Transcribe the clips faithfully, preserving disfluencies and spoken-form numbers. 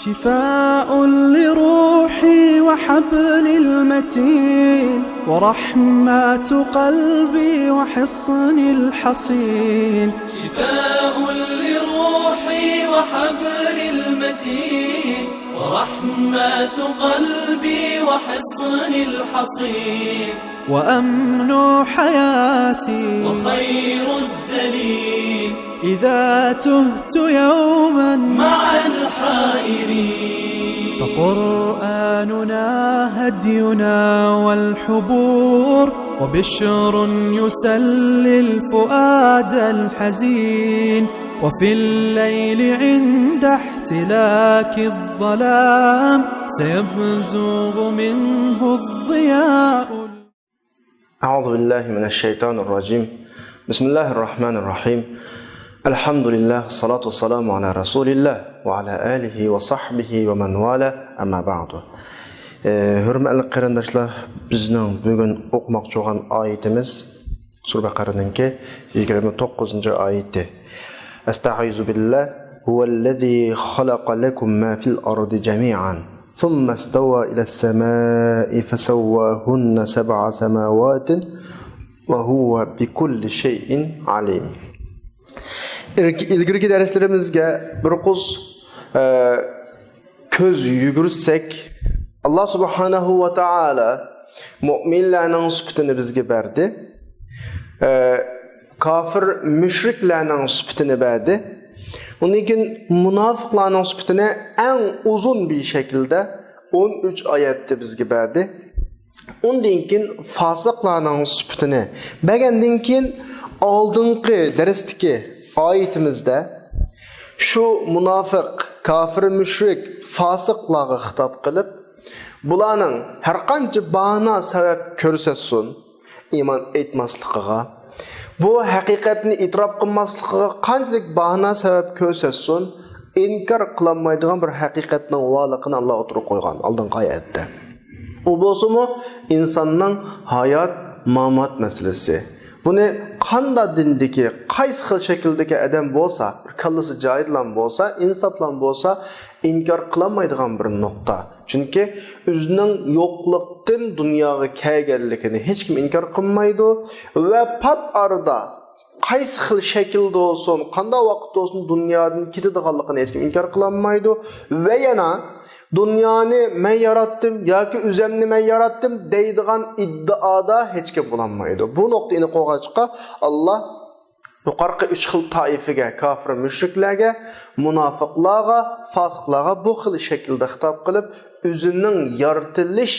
شفاء لروحي وحبل المتين، ورحمة قلبي وحصن الحصين. شفاء لروحي وحبل المتين، ورحمة قلبي وحصن الحصين. وأمن حياتي وخير الدليل، إذا تهت يوما مع الحائرين. فقرآننا هدينا والحبور، وبشر يسلي الفؤاد الحزين. وفي الليل عند احتلاك الظلام، سيبزغ منه الضياء. أعوذ بالله من الشيطان الرجيم. بسم الله الرحمن الرحيم. الحمد لله، الصلاة والسلام على رسول الله وعلى آله وصحبه ومن والاه، أما بعد. ئى، ھۆرمەتلىك قېرىنداشلار، بىزنىڭ بۈگۈن ئوقۇماقچى بولغان ئايىتىمىز سۈرە بەقەرىنىڭكى يىگىرمە توققۇزىنچى ئايىتى. أستعيذ بالله. هو الذي خلق لكم ما في الأرض جميعا ثم استوى إلى السماء فسواهن سبع سماوات وهو بكل شيء عليم. ئىلگىرىكى دەرسلىرىمىزگە بىر قۇس، ئە، كۆز يۈگۈرتسەك، ئاللا سۇبھانەھۇ ۋە تائالا مۇئمىنلارنىڭ سۈپىتىنى بىزگە بەردى. ئە، كاپىر، مۇشرىكلارنىڭ سۈپىتىنى بەردى. ئۇندىن كېيىن مۇناپىقلارنىڭ سۈپىتىنى ئەڭ ئۇزۇن بىر شەكىلدە ئون ئۈچ ئايەتتە بىزگە بەردى. ئۇندىن كېيىن فاسىقلارنىڭ سۈپىتىنى بەرگەندىن كېيىن، ئالدىنقى دەرستىكى ئايىتىمىزدە شۇ مۇناپىق، كاپىر، مۇشرىك، فاسىقلارغا خىتاب قىلىپ، بۇلارنىڭ ھەرقانچە باھانە سەۋەب كۆرسەتسۇن، ئىمان ئېيتماسلىقىغا، بۇ ھەقىقەتنى ئېتىراپ قىلماسلىقىغا قانچىلىك باھانە سەۋەب كۆرسەتسۇن، ئىنكار قىلالمايدىغان بىر ھەقىقەتنىڭ بارلىقىنى ئاللا ئوتتۇرىغا قويغان ئالدىنقى ئايەتتە. ئۇ بولسىمۇ ئىنساننىڭ ھايات، مامات مەسىلىسى. بۇنى قانداق دىندىكى، قايسى خىل شەكىلدىكى ئادەم بولسا، بىر كاللىسى جايىدىلا بولسا، ئىنساپلا بولسا، ئىنكار قىلالمايدىغان بىر نۇقتا. چۈنكى ئۆزىنىڭ يوقلۇقتىن دۇنياغا كەلگەنلىكىنى ھېچكىم ئىنكار قىلمايدۇ ۋە پات ئارىدا قايسى خىل شەكىلدە بولسۇن، قانداق ۋاقىتتا بولسۇن، دۇنيادىن كېتىدىغانلىقىنى ھېچكىم ئىنكار قىلالمايدۇ. ۋە يەنە دۇنيانى مەن ياراتتىم ياكى ئۆزەمنى مەن ياراتتىم دەيدىغان ئىددىئادا ھېچكىم بولالمايدۇ. بۇ نۇقتا ئېنىق بولغاچقا، ئاللا يۇقىرىقى ئۈچ خىل تائىپىگە، كاپىر، مۇشرىكلارغا، مۇناپىقلارغا، فاسىقلارغا بۇ خىل شەكىلدە خىتاب قىلىپ، ئۆزىنىڭ يارىتىلىش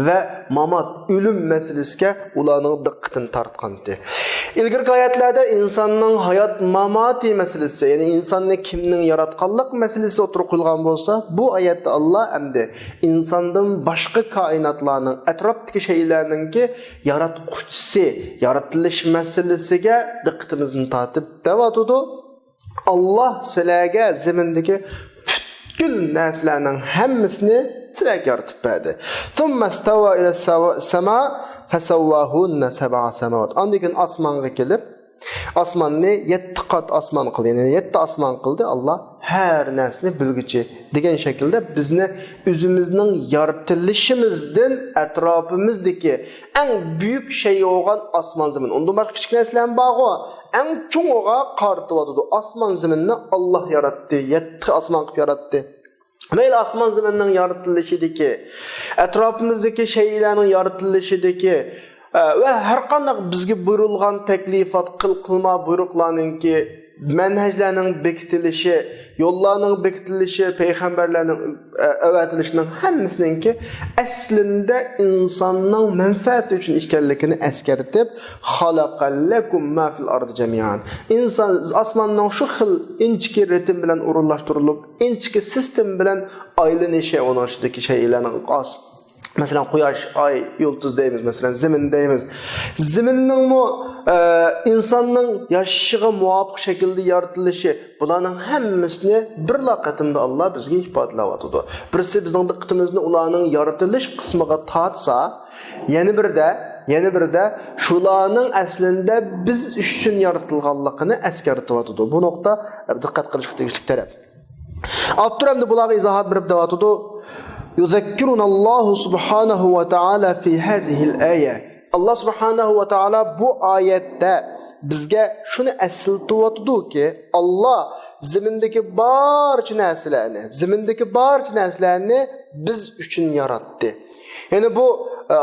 ۋە مامات، ئۆلۈم مەسىلىسىگە ئۇلارنىڭ دىققىتىنى تارتقانتى. ئىلگىرىكى ئايەتلەردە ئىنساننىڭ ھايات ماماتى مەسىلىسى، يەنى ئىنساننى كىمنىڭ ياراتقانلىق مەسىلىسى ئوتتۇرىغا قويۇلغان بولسا، بۇ ئايەتتە ئاللا ئەمدى ئىنساندىن باشقا كائىناتلارنىڭ، ئەتراپتىكى شەيئىلەرنىڭكى ياراتقۇچىسى، يارىتىلىش مەسىلىسىگە دىققىتىمىزنى تارتىپ دەۋاتىدۇ. ئاللا سىلەرگە زېمىندىكى پۈتكۈل نەرسىلەرنىڭ ھەممىسىنى سىلەرگە يارىتىپ بەردى. ثم استوى إلى السماء فسواهن سبع سماوات. ئاندىن كېيىن ئاسمانغا كېلىپ، ئاسماننى يەتتە قات ئاسمان قىلدى. يەنى يەتتە ئاسمان قىلدى ئاللا، ھەر نەرسىنى بىلگۈچى دېگەن شەكىلدە بىزنى ئۆزىمىزنىڭ يارىتىلىشىمىزدىن ئەتراپىمىزدىكى ئەڭ بۈيۈك شەيئى بولغان ئاسمان زېمىن. ئۇندىن باشقا كىچىك نەرسىلەرمۇ بارغۇ، ئەڭ چوڭىغا قارىتىۋاتىدۇ. ئاسمان زېمىننى ئاللا ياراتتى، يەتتە ئاسمان قىلىپ ياراتتى. مەيلى ئاسمان زېمىننىڭ يارىتىلىشىدىكى، ئەتراپىمىزدىكى شەيئىلەرنىڭ يارىتىلىشىدىكى، ئە، ۋە ھەر قانداق بىزگە بۇيرۇلغان تەكلىپات، قىل، قىلما بۇيرۇقلارنىڭكى، مەنھەجلەرنىڭ بېكىتىلىشى، يوللارنىڭ بېكىتىلىشى، پەيغەمبەرلەرنىڭ، ئە، ئەۋەتىلىشىنىڭ ھەممىسىنىڭكى ئەسلىندە ئىنساننىڭ مەنپەئەتى ئۈچۈن ئىكەنلىكىنى ئەسكەرتىپ، خەلەقە لەكۇم ما فىل ئەردى جەمىئەن. ئىنسان ئاسماننىڭ شۇ خىل ئىنچىكە رىتىم بىلەن ئورۇنلاشتۇرۇلۇپ، ئىنچىكە سىستېما بىلەن ئايلىنىشى، ئۇنىڭ ئىچىدىكى شەيئىلەرنىڭ ئاس-، مەسىلەن، قۇياش، ئاي، يۇلتۇز دەيمىز، مەسىلەن، زېمىن دەيمىز. زېمىننىڭمۇ، ئە، ئىنساننىڭ ياشىشىغا مۇۋاپىق شەكىلدە يارىتىلىشى، بۇلارنىڭ ھەممىسىنى بىرلا قېتىمدا ئاللا بىزگە ئىپادىلەۋاتىدۇ. بىرسى بىزنىڭ دىققىتىمىزنى ئۇلارنىڭ يارىتىلىش قىسمىغا تارتسا، يەنە بىردە، يەنە بىردە شۇلارنىڭ ئەسلىندە بىز ئۈچۈن يارىتىلغانلىقىنى ئەسكەرتىۋاتىدۇ. بۇ نۇقتا دىققەت قىلىشقا تېگىشلىك تەرەپ. ئاپتور ئەمدى بۇلارغا ئىزاھات بېرىپ دەۋاتىدۇ. يذكرنا الله سبحانه وتعالى في هذه الآية. ئاللا سۇبھانەھۇ ۋە تائالا بۇ ئايەتتە بىزگە شۇنى ئەسلىتىۋاتىدۇكى، ئاللا زېمىندىكى بارچە نەرسىلەرنى، زېمىندىكى بارچە نەرسىلەرنى بىز ئۈچۈن ياراتتى. يەنى بۇ، ئە،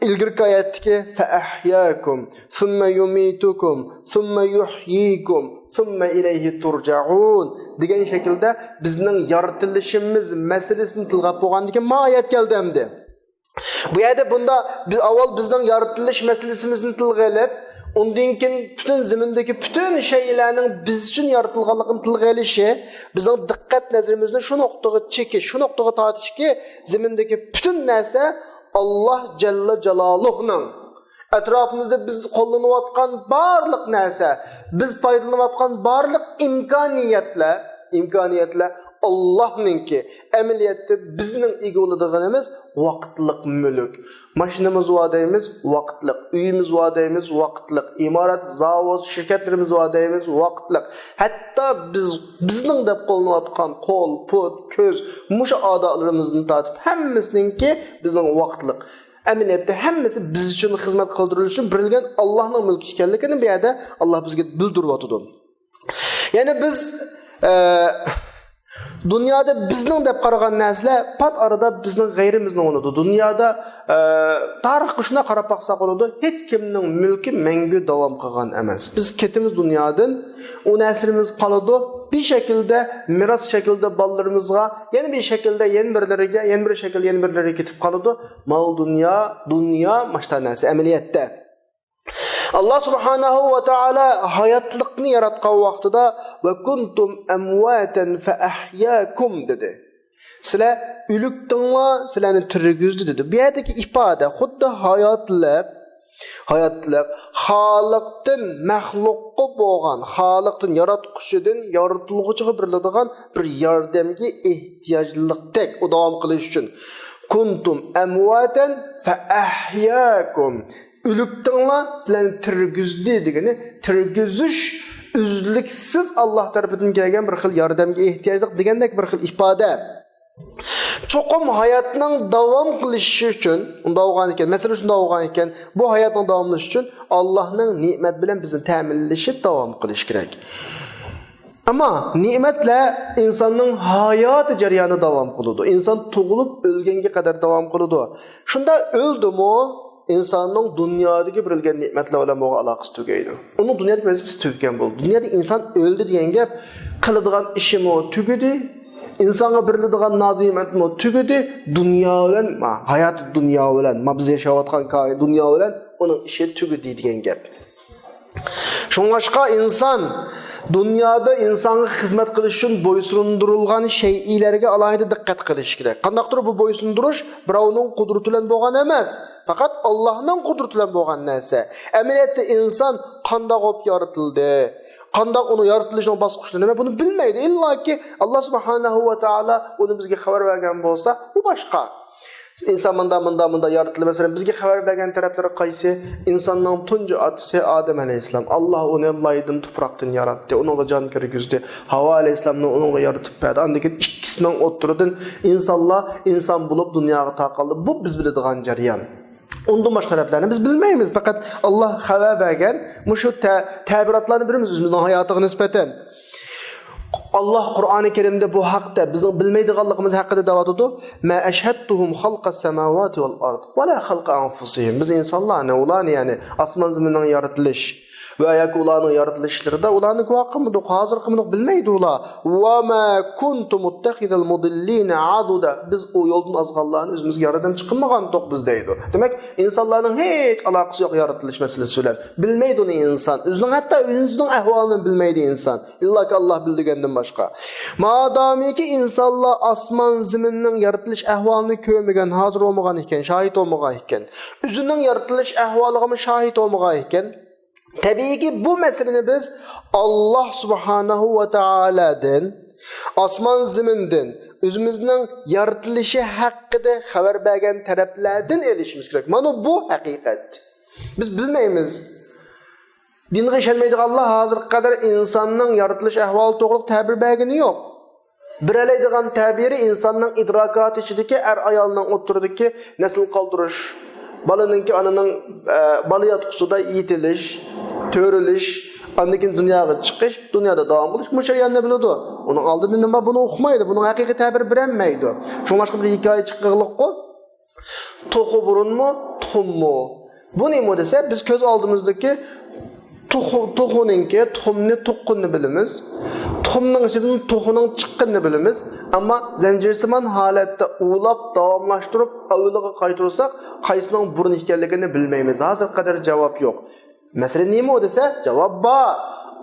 ئىلگىرىكى ئايەتتىكى فەئەھياكۇم، ثم يميتكم، ثم يحييكم، ثم إليه ترجعون دېگەن شەكىلدە بىزنىڭ يارىتىلىشىمىز مەسىلىسىنى تىلغا ئاپ بولغاندىن كېيىن ما ئايەت كەلدى ئەمدى. بۇ يەردە بۇندا بىز ئاۋۋال بىزنىڭ يارىتىلىش مەسىلىسىمىزنى تىلغا ئېلىپ، ئۇندىن كېيىن پۈتۈن زېمىندىكى پۈتۈن شەيئىلەرنىڭ بىز ئۈچۈن يارىتىلغانلىقىنى تىلغا ئېلىشى، بىزنىڭ دىققەت نەزىرىمىزنى شۇ نۇقتىغا چېكىش، شۇ نۇقتىغا تارتىشكى، زېمىندىكى پۈتۈن نەرسە ئاللا جەللە جالالۇھنىڭ، ئەتراپىمىزدا بىز قوللىنىۋاتقان بارلىق نەرسە، بىز پايدىلىنىۋاتقان بارلىق ئىمكانىيەتلەر، ئىمكانىيەتلەر ئاللانىڭكى. ئەمەلىيەتتە بىزنىڭ ئىگە بولىدىغىنىمىز ۋاقىتلىق مۈلۈك. ماشىنىمىز بار دەيمىز، ۋاقىتلىق. ئۆيىمىز بار دەيمىز، ۋاقىتلىق. ئىمارەت، زاۋۇت، شىركەتلىرىمىز بار دەيمىز، ۋاقىتلىق. ھەتتا بىز، بىزنىڭ دەپ قوللىنىۋاتقان قول، پۇت، كۆز، مۇشۇ ئەزالىرىمىزدىن تارتىپ ھەممىسىنىڭكى بىزنىڭ ۋاقىتلىق. ئەمەلىيەتتە ھەممىسى بىز ئۈچۈن خىزمەت قىلدۇرۇلۇش ئۈچۈن بېرىلگەن ئاللانىڭ مۈلكى ئىكەنلىكىنى بۇ يەردە ئاللا بىزگە بىلدۈرۈۋاتىدۇ. يەنى بىز، ئە، دۇنيادا بىزنىڭ دەپ قارىغان نەرسىلەر پات ئارىدا بىزنىڭ غەيرىمىزنىڭ بولىدۇ. دۇنيادا، ئە، تارىخقا شۇنداق قاراپ باقساق بولىدۇ، ھېچكىمنىڭ مۈلكى مەڭگۈ داۋام قىلغان ئەمەس. بىز كېتىمىز دۇنيادىن، ئۇ نەرسىلىرىمىز قالىدۇ. بىر شەكىلدە مىراس شەكلىدە بالىلىرىمىزغا، يەنە بىر شەكىلدە يەنە بىرلىرىگە، يەنە بىر شەكىل يەنە بىرلىرىگە كېتىپ قالىدۇ. مال دۇنيا، دۇنيا ماشتا نەرسە ئەمەلىيەتتە. ئاللا سۇبھانەھۇ ۋە تائالا ھاياتلىقنى ياراتقان ۋاقتىدا «ۋە كۇنتۇم ئەمۋاتەن فەئەھياكۇم» دېدى. سىلەر ئۆلۈكتىڭلار، سىلەرنى تىرگۈزدى دېدى. بۇ يەردىكى ئىپادە خۇددى ھاياتلىق، ھاياتلىق، خالىقتىن مەخلۇققا بولغان، خالىقتىن ياراتقۇچىدىن يارىتىلغۇچىغا بېرىلىدىغان بىر ياردەمگە ئېھتىياجلىقتەك، ئۇ داۋام قىلىش ئۈچۈن. كۇنتۇم ئەمۋاتەن فەئەھياكۇم. ئۆلۈكتىڭلار، سىلەرنى تىرگۈزدى دېگىنى، تىرگۈزۈش ئۈزلۈكسىز ئاللا تەرىپىدىن كەلگەن بىر خىل ياردەمگە ئېھتىياجلىق دېگەندەك بىر خىل ئىپادە. چوقۇم ھاياتنىڭ داۋام قىلىشى ئۈچۈن، ئۇنداق بولغان ئىكەن، مەسىلەن، شۇنداق بولغان ئىكەن، بۇ ھاياتنىڭ داۋاملىشىشى ئۈچۈن ئاللانىڭ نېمەت بىلەن بىزنى تەمىنلىشى داۋام قىلىشى كېرەك. ئەمما نېمەتلەر ئىنساننىڭ ھاياتى جەريانىدا داۋام قىلىدۇ. ئىنسان تۇغۇلۇپ ئۆلگەنگە قەدەر داۋام قىلىدۇ. شۇنداق ئۆلدىمۇ، ئىنساننىڭ دۇنيادىكى بېرىلگەن نېمەتلەر بىلەن بولغان ئالاقىسى تۈگەيدۇ. ئۇنىڭ دۇنيادىكى ۋەزىپىسى تۈگىگەن بولىدۇ. دۇنيادا ئىنسان ئۆلدى دېگەن گەپ، قىلىدىغان ئىشىمۇ تۈگىدى، ئىنسانغا بېرىلىدىغان نازۇ نېمەتمۇ تۈگىدى. دۇنيا بىلەن، ما، ھايات دۇنيا بىلەن، ما، بىز ياشاۋاتقان كائىن دۇنيا بىلەن ئۇنىڭ ئىشى تۈگىدى دېگەن گەپ. شۇڭلاشقا ئىنسان دۇنيادا ئىنسانغا خىزمەت قىلىش ئۈچۈن بويسۇندۇرۇلغان شەيئىلەرگە ئالاھىدە دىققەت قىلىش كېرەك. قانداقتۇر بۇ بويسۇندۇرۇش بىراۋنىڭ قۇدرىتى بىلەن بولغان ئەمەس، پەقەت ئاللانىڭ قۇدرىتى بىلەن بولغان نەرسە. ئەمەلىيەتتە ئىنسان قانداق بولۇپ يارىتىلدى، قانداق ئۇنىڭ يارىتىلىشىنىڭ باسقۇچلىرى نېمە، بۇنى بىلمەيدۇ. ئىللاكى ئاللا سۇبھانەھۇ ۋە تائالا ئۇنى بىزگە خەۋەر بەرگەن بولسا، بۇ باشقا. ئىنسان مۇندا، مۇندا، مۇندا يارىتىلدى. مەسىلەن، بىزگە خەۋەر بەرگەن تەرەپلىرى قايسى؟ ئىنساننىڭ تۇنجى ئاتىسى ئادەم ئەلەيھىسسالام. ئاللا ئۇنى لايدىن، تۇپراقتىن ياراتتى. ئۇنىڭغا جان كىرگۈزدى. ھاۋا ئەلەيھىسسالامنى ئۇنىڭغا يارىتىپ بەردى. ئاندىن كېيىن ئىككىسىنىڭ ئوتتۇرىدىن ئىنسانلار، ئىنسان بولۇپ دۇنياغا تارقالدى. بۇ بىز بىلىدىغان جەريان. ئۇندىن باشقا تەرەپلەرنى بىز بىلمەيمىز. پەقەت ئاللا خەۋەر بەرگەن مۇشۇ تە-، تەبىراتلارنى بىلىمىز ئۆزىمىزنىڭ ھاياتىغا نىسبەتەن. ئاللا قۇرئانى كەرىمدە بۇ ھەقتە، بىزنىڭ بىلمەيدىغانلىقىمىز ھەققىدە دەۋاتىدۇ. ما أشهدتهم خلق السماوات والأرض ولا خلق أنفسهم. بىز ئىنسانلارنى، ئۇلارنى، يەنى ئاسمان زېمىننىڭ يارىتىلىش ۋە ياكى ئۇلارنىڭ يارىتىلىشلىرىدا ئۇلارنى گۇۋاھ قىلمىدۇق، ھازىر قىلمىدۇق، بىلمەيدۇ ئۇلار. وما كنت متخذ المضلين عضدا. بىز ئۇ يولدىن ئازغانلارنى ئۆزىمىزگە ياردەمچى قىلمىغانىدۇق بىز دەيدۇ. دېمەك، ئىنسانلارنىڭ ھېچ ئالاقىسى يوق يارىتىلىش مەسىلىسى بىلەن. بىلمەيدۇ ئۇنى ئىنسان. ئۆزىنىڭ ھەتتا ئۆزىنىڭ ئەھۋالىنى بىلمەيدۇ ئىنسان. ئىللاكى ئاللا بىلدۈرگەندىن باشقا. مادامىكى ئىنسانلار ئاسمان زېمىننىڭ يارىتىلىش ئەھۋالىنى كۆرمىگەن، ھازىر بولمىغان ئىكەن، شاھىت بولمىغان ئىكەن. ئۆزىنىڭ يارىتىلىش ئەھۋالىغىمۇ شاھىت بولمىغان ئىكەن. تەبىئىيكى، بۇ مەسىلىنى بىز ئاللا سۇبھانەھۇ ۋە تائالادىن، ئاسمان زېمىندىن، ئۆزىمىزنىڭ يارىتىلىشى ھەققىدە خەۋەر بەرگەن تەرەپلەردىن ئېلىشىمىز كېرەك. مانا بۇ ھەقىقەت. بىز بىلمەيمىز. دىنغا ئىشەنمەيدىغانلار ھازىرغا قەدەر ئىنساننىڭ يارىتىلىش ئەھۋالى توغرىلىق تەبىر بەرگىنى يوق. بېرەلەيدىغان تەبىرى ئىنساننىڭ ئىدراكاتى ئىچىدىكى ئەر-ئايالنىڭ ئوتتۇرىدىكى نەسىل قالدۇرۇش، بالىنىڭكى ئانىنىڭ، ئە، بالا ياتقۇسىدا يېتىلىش، تۆرىلىش، ئاندىن كېيىن دۇنياغا چىقىش، دۇنيادا داۋام قىلىش، مۇشۇ جەرياننى بىلىدۇ. ئۇنىڭ ئالدىدا نېمە بار، بۇنى ئۇقمايدۇ، بۇنىڭ ھەقىقىي تەبىر بېرەلمەيدۇ. شۇڭلاشقا بىر ھېكايە چىققىلىققۇ. توخۇ بۇرۇنمۇ، تۇخۇممۇ؟ بۇ نېمە دېسە، بىز كۆز ئالدىمىزدىكى توخۇ، توخۇنىڭكى، تۇخۇمنى تۇغقىنىنى بىلىمىز. تۇخۇمنىڭ ئىچىدىن توخۇنىڭ چىققىنىنى بىلىمىز. ئەمما زەنجىرسىمان ھالەتتە ئۇۋىلاپ، داۋاملاشتۇرۇپ، ئەۋۋىلىگە قايتۇرساق، قايسىنىڭ بۇرۇن ئىكەنلىكىنى بىلمەيمىز. ھازىرغا قەدەر جاۋاب يوق. مەسىلە نېمە ئۇ دېسە، جاۋاب بار.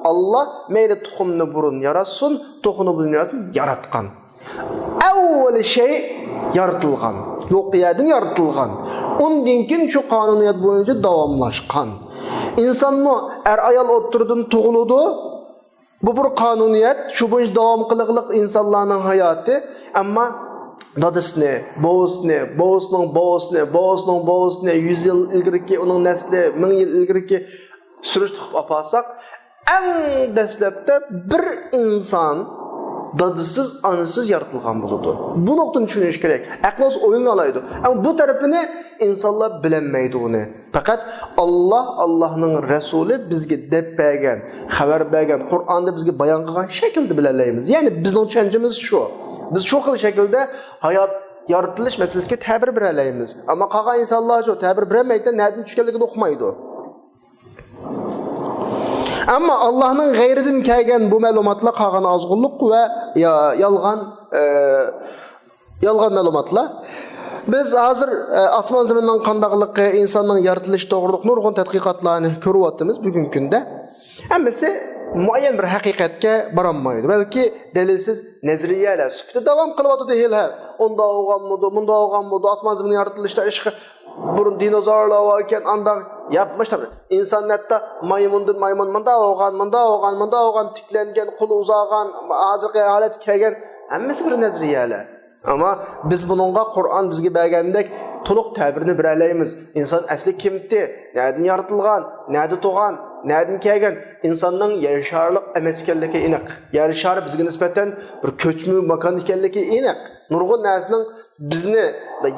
ئاللا مەيلى تۇخۇمنى بۇرۇن ياراتسۇن، توخۇنى بۇرۇن ياراتسۇن، ياراتقان. ئەۋۋەل شەي يارىتىلغان، يوق يەردىن يارىتىلغان. ئۇندىن كېيىن شۇ قانۇنىيەت بويىچە داۋاملاشقان. ئىنسانمۇ ئەر-ئايال ئوتتۇرىدىن تۇغۇلىدۇ. بۇ بىر قانۇنىيەت، شۇ بويىچە داۋام قىلىقلىق ئىنسانلارنىڭ ھاياتى. ئەمما دادىسىنى، بوۋىسىنى، بوۋىسىنىڭ بوۋىسىنى، بوۋىسىنىڭ بوۋىسىنى، يۈز يىل ئىلگىرىكى ئۇنىڭ نەسلى، مىڭ يىل ئىلگىرىكى سۈرۈشتە قىلىپ ئاپارساق، ئەڭ دەسلەپتە بىر ئىنسان دادىسىز، ئانىسىز يارىتىلغان بولىدۇ. بۇ نۇقتىنى چۈشىنىش كېرەك. ئەقىل بولسا ئويلىنالايدۇ. ئەمما بۇ تەرىپىنى ئىنسانلار بىلەلمەيدۇ ئۇنى. پەقەت ئاللا، ئاللانىڭ رەسۇلى بىزگە دەپ بەرگەن، خەۋەر بەرگەن، قۇرئاندا بىزگە بايان قىلغان شەكىلدە بىلەلەيمىز. يەنى بىزنىڭ چۈشەنچىمىز شۇ. بىز شۇ خىل شەكىلدە ھايات يارىتىلىش مەسىلىسىگە تەبىر بېرەلەيمىز. ئەمما قالغان ئىنسانلار شۇ تەبىر بېرەلمەيدۇ، نەدىن چۈشكەنلىكىنى ئۇقمايدۇ. ئەمما ئاللانىڭ غەيرىدىن كەلگەن بۇ مەلۇماتلار قالغان ئازغۇنلۇق ۋە يا-، يالغان، ئە، يالغان مەلۇماتلار. بىز ھازىر، ئە، ئاسمان زېمىننىڭ قانداقلىقى، ئىنساننىڭ يارىتىلىشى توغرۇلۇق نۇرغۇن تەتقىقاتلارنى كۆرۈۋاتىمىز بۈگۈنكى كۈندە. ھەممىسى مۇئەييەن بىر ھەقىقەتكە بارالمايدۇ، بەلكى دەلىلسىز نەزەرىيەلەر سۈپىتىدە داۋام قىلىۋاتىدۇ ھېلىھەم. ئۇنداق بولغانمىدۇ، مۇنداق بولغانمىدۇ، ئاسمان زېمىن يارىتىلىشتا ئىشقا بۇرۇن دىنوزاۋرلار بار ئىكەن، ئانداق ياپمىش ئىنسان ھەتتا مايمۇندىن مايمۇن مۇنداق بولغان، مۇنداق بولغان، مۇنداق بولغان، تىكلەنگەن، قولى ئۇزارغان، ھازىرقى ھالەتكە كەلگەن، ھەممىسى بىر نەزەرىيەلەر. ئەمما بىز بۇنىڭغا قۇرئان بىزگە بەرگەندەك تولۇق تەبىرنى بېرەلەيمىز. ئىنسان ئەسلى كىمتى؟ نەدىن يارىتىلغان؟ نەدە تۇغان؟ نەدىن كەلگەن؟ ئىنساننىڭ يەر شارلىق ئەمەس ئىكەنلىكى ئېنىق. يەر شارى بىزگە نىسبەتەن بىر كۆچمە ماكان ئىكەنلىكى ئېنىق. نۇرغۇن نەرسىنىڭ بىزنى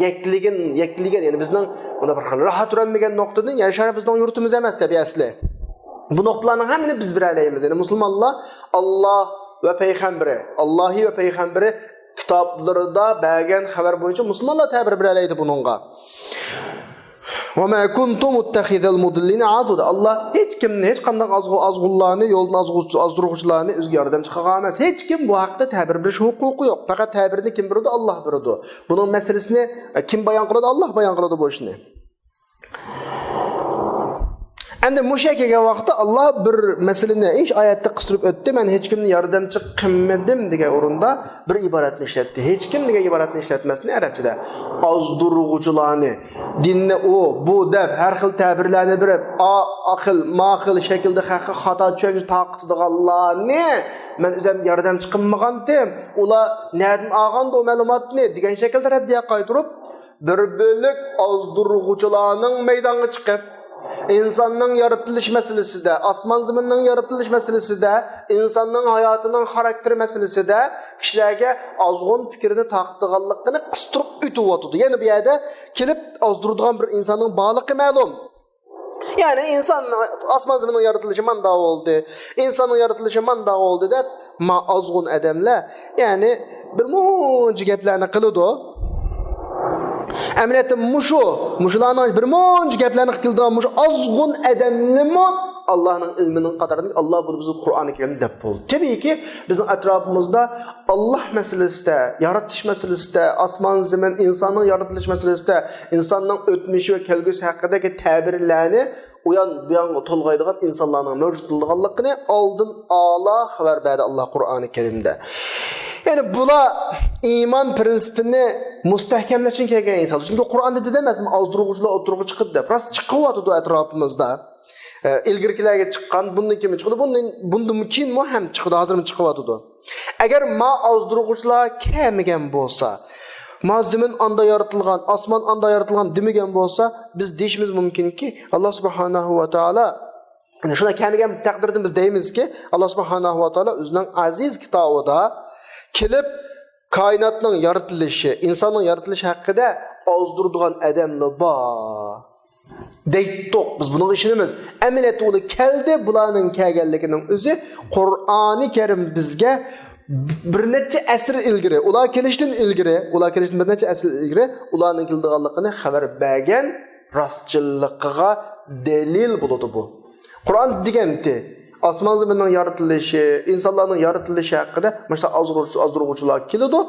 يەكلىگەن، يەكلىگەن، يەنى بىزنىڭ مۇنداق بىر راھەت تۇرالمىگەن نۇقتىدىن، يەر شارى بىزنىڭ يۇرتىمىز ئەمەس تەبىئىي ئەسلى. بۇ نۇقتىلارنىڭ ھەممىنى بىز بىلەلەيمىز. يەنى مۇسۇلمانلار ئاللا ۋە پەيغەمبىرى، ئاللاھى ۋە پەيغەمبىرى كىتابلىرىدا بەرگەن خەۋەر بويىچە مۇسۇلمانلار تەبىر بېرەلەيدۇ بۇنىڭغا. وما كنت متخذ المضلين عضدا. ئاللا ھېچ كىمنى، ھېچ قانداق ئازغۇ-، ئازغۇنلارنى، يولدىن ئازغۇ-، ئازدۇرغۇچىلارنى ئۆزىگە ياردەمچى قىلغان ئەمەس. ھېچ كىم بۇ ھەقتە تەبىر بېرىش ھوقۇقى يوق. پەقەت تەبىرنى كىم بېرىدۇ؟ ئاللا بېرىدۇ. بۇنىڭ مەسىلىسىنى، ئە، كىم بايان قىلىدۇ؟ ئاللا بايان قىلىدۇ بۇ ئىشنى. ئەمدى مۇشۇ يەرگە كەلگەن ۋاقىتتا ئاللا بىر مەسىلىنى ھېچ ئايەتتە قىستۇرۇپ ئۆتتى، مەن ھېچكىمنى ياردەمچى قىلمىدىم دېگەن ئورۇندا بىر ئىبارەتنى ئىشلەتتى. ھېچكىم دېگەن ئىبارەتنى ئىشلەتمەسنى ئەرەبچىدە ئازدۇرغۇچىلارنى، دىننى ئۇ، بۇ دەپ ھەر خىل تەبىرلەرنى بېرىپ، ئا، ئاقىل، ماقىل شەكىلدە خەققە خاتا چۈشەنچە تارقىتىدىغانلارنى مەن ئۆزۈم ياردەمچى قىلمىغانتىم. ئۇلار نەدىن ئالغاندۇ مەلۇماتنى دېگەن شەكىلدە رەددىيە قايتۇرۇپ، بىر بۆلەك ئازدۇرغۇچىلارنىڭ مەيدانغا چىقىپ، ئىنساننىڭ يارىتىلىش مەسىلىسىدە، ئاسمان زېمىننىڭ يارىتىلىش مەسىلىسىدە، ئىنساننىڭ ھاياتىنىڭ خاراكتېرى مەسىلىسىدە كىشىلەرگە ئازغۇن پىكىرنى تارقىتىدىغانلىقىنى قىستۇرۇپ ئۆتۈۋاتىدۇ. يەنە بۇ يەردە كېلىپ ئازدۇرىدىغان بىر ئىنساننىڭ بارلىقى مەلۇم. يەنى ئىنسان، ئاسمان زېمىننىڭ يارىتىلىشى ماندا بولدى، ئىنساننىڭ يارىتىلىشى ماندا بولدى دەپ، ما ئازغۇن ئادەملەر، يەنى بىر مۇنچە گەپلەرنى قىلىدۇ. ئەمەلىيەتتە مۇشۇ، مۇشۇلارنىڭ بىر مۇنچە گەپلەرنى قىلىپ كېلىدىغان مۇشۇ ئازغۇن ئادەملىمۇ ئاللانىڭ ئىلمىنىڭ قاتارىدا، ئاللا بۇنى بىزگە قۇرئانى كەرىمدە دەپ بولدى. تەبىئىيكى، بىزنىڭ ئەتراپىمىزدا ئاللا مەسىلىسىدە، يارىتىش مەسىلىسىدە، ئاسمان زېمىن، ئىنساننىڭ يارىتىلىش مەسىلىسىدە، ئىنساننىڭ ئۆتمۈشى ۋە كەلگۈسى ھەققىدىكى تەبىرلەرنى ئۇيان بۇيانغا تولغايدىغان ئىنسانلارنىڭ مەۋجۇت بولىدىغانلىقىنى ئالدىن ئالا خەۋەر بەردى ئاللا قۇرئانى كەرىمدە. يەنى بۇلار ئىمان پىرىنسىپىنى مۇستەھكەملەش ئۈچۈن كەلگەن ئىنسانلار. چۈنكى قۇرئاندا دېدى ئەمەسمۇ، ئازدۇرغۇچىلار ئوتتۇرىغا چىقىدۇ دەپ. راست چىقىۋاتىدۇ ئەتراپىمىزدا. ئە، ئىلگىرىكىلەرگە چىققان، بۇندىن كېيىن چىقىدۇ، بۇندىن، بۇندىن كېيىنمۇ ھەم چىقىدۇ، ھازىرمۇ چىقىۋاتىدۇ. ئەگەر ما ئازدۇرغۇچىلار كەلمىگەن بولسا، ما زېمىن ئاندا يارىتىلغان، ئاسمان ئاندا يارىتىلغان دېمىگەن بولسا، بىز دېيىشىمىز مۇمكىنكى، ئاللا سۇبھانەھۇ ۋە تائالا، يەنى شۇنداق كەلمىگەن تەقدىردە بىز دەيمىزكى، ئاللا سۇبھانەھۇ ۋە تائالا ئۆزىنىڭ ئەزىز كىتابىدا كېلىپ، كائىناتنىڭ يارىتىلىشى، ئىنساننىڭ يارىتىلىشى ھەققىدە ئازدۇرىدىغان ئادەملا بار دەيتتۇق. بىز بۇنىڭغا ئىشىنىمىز. ئەمەلىيەتتە ئۇلار كەلدى، بۇلارنىڭ كەلگەنلىكىنىڭ ئۆزى قۇرئانى كەرىم بىزگە بىر نەچچە ئەسىر ئىلگىرى، ئۇلار كېلىشتىن ئىلگىرى، ئۇلار كېلىشتىن بىر نەچچە ئەسىر ئىلگىرى ئۇلارنىڭ كېلىدىغانلىقىنى خەۋەر بەرگەن راستچىللىقىغا دەلىل بولىدۇ بۇ. قۇرئان دېگەنتى، ئاسمان زېمىننىڭ يارىتىلىشى، ئىنسانلارنىڭ يارىتىلىشى ھەققىدە مانا شۇ ئازدۇرغۇچ-، ئازدۇرغۇچىلار كېلىدۇ.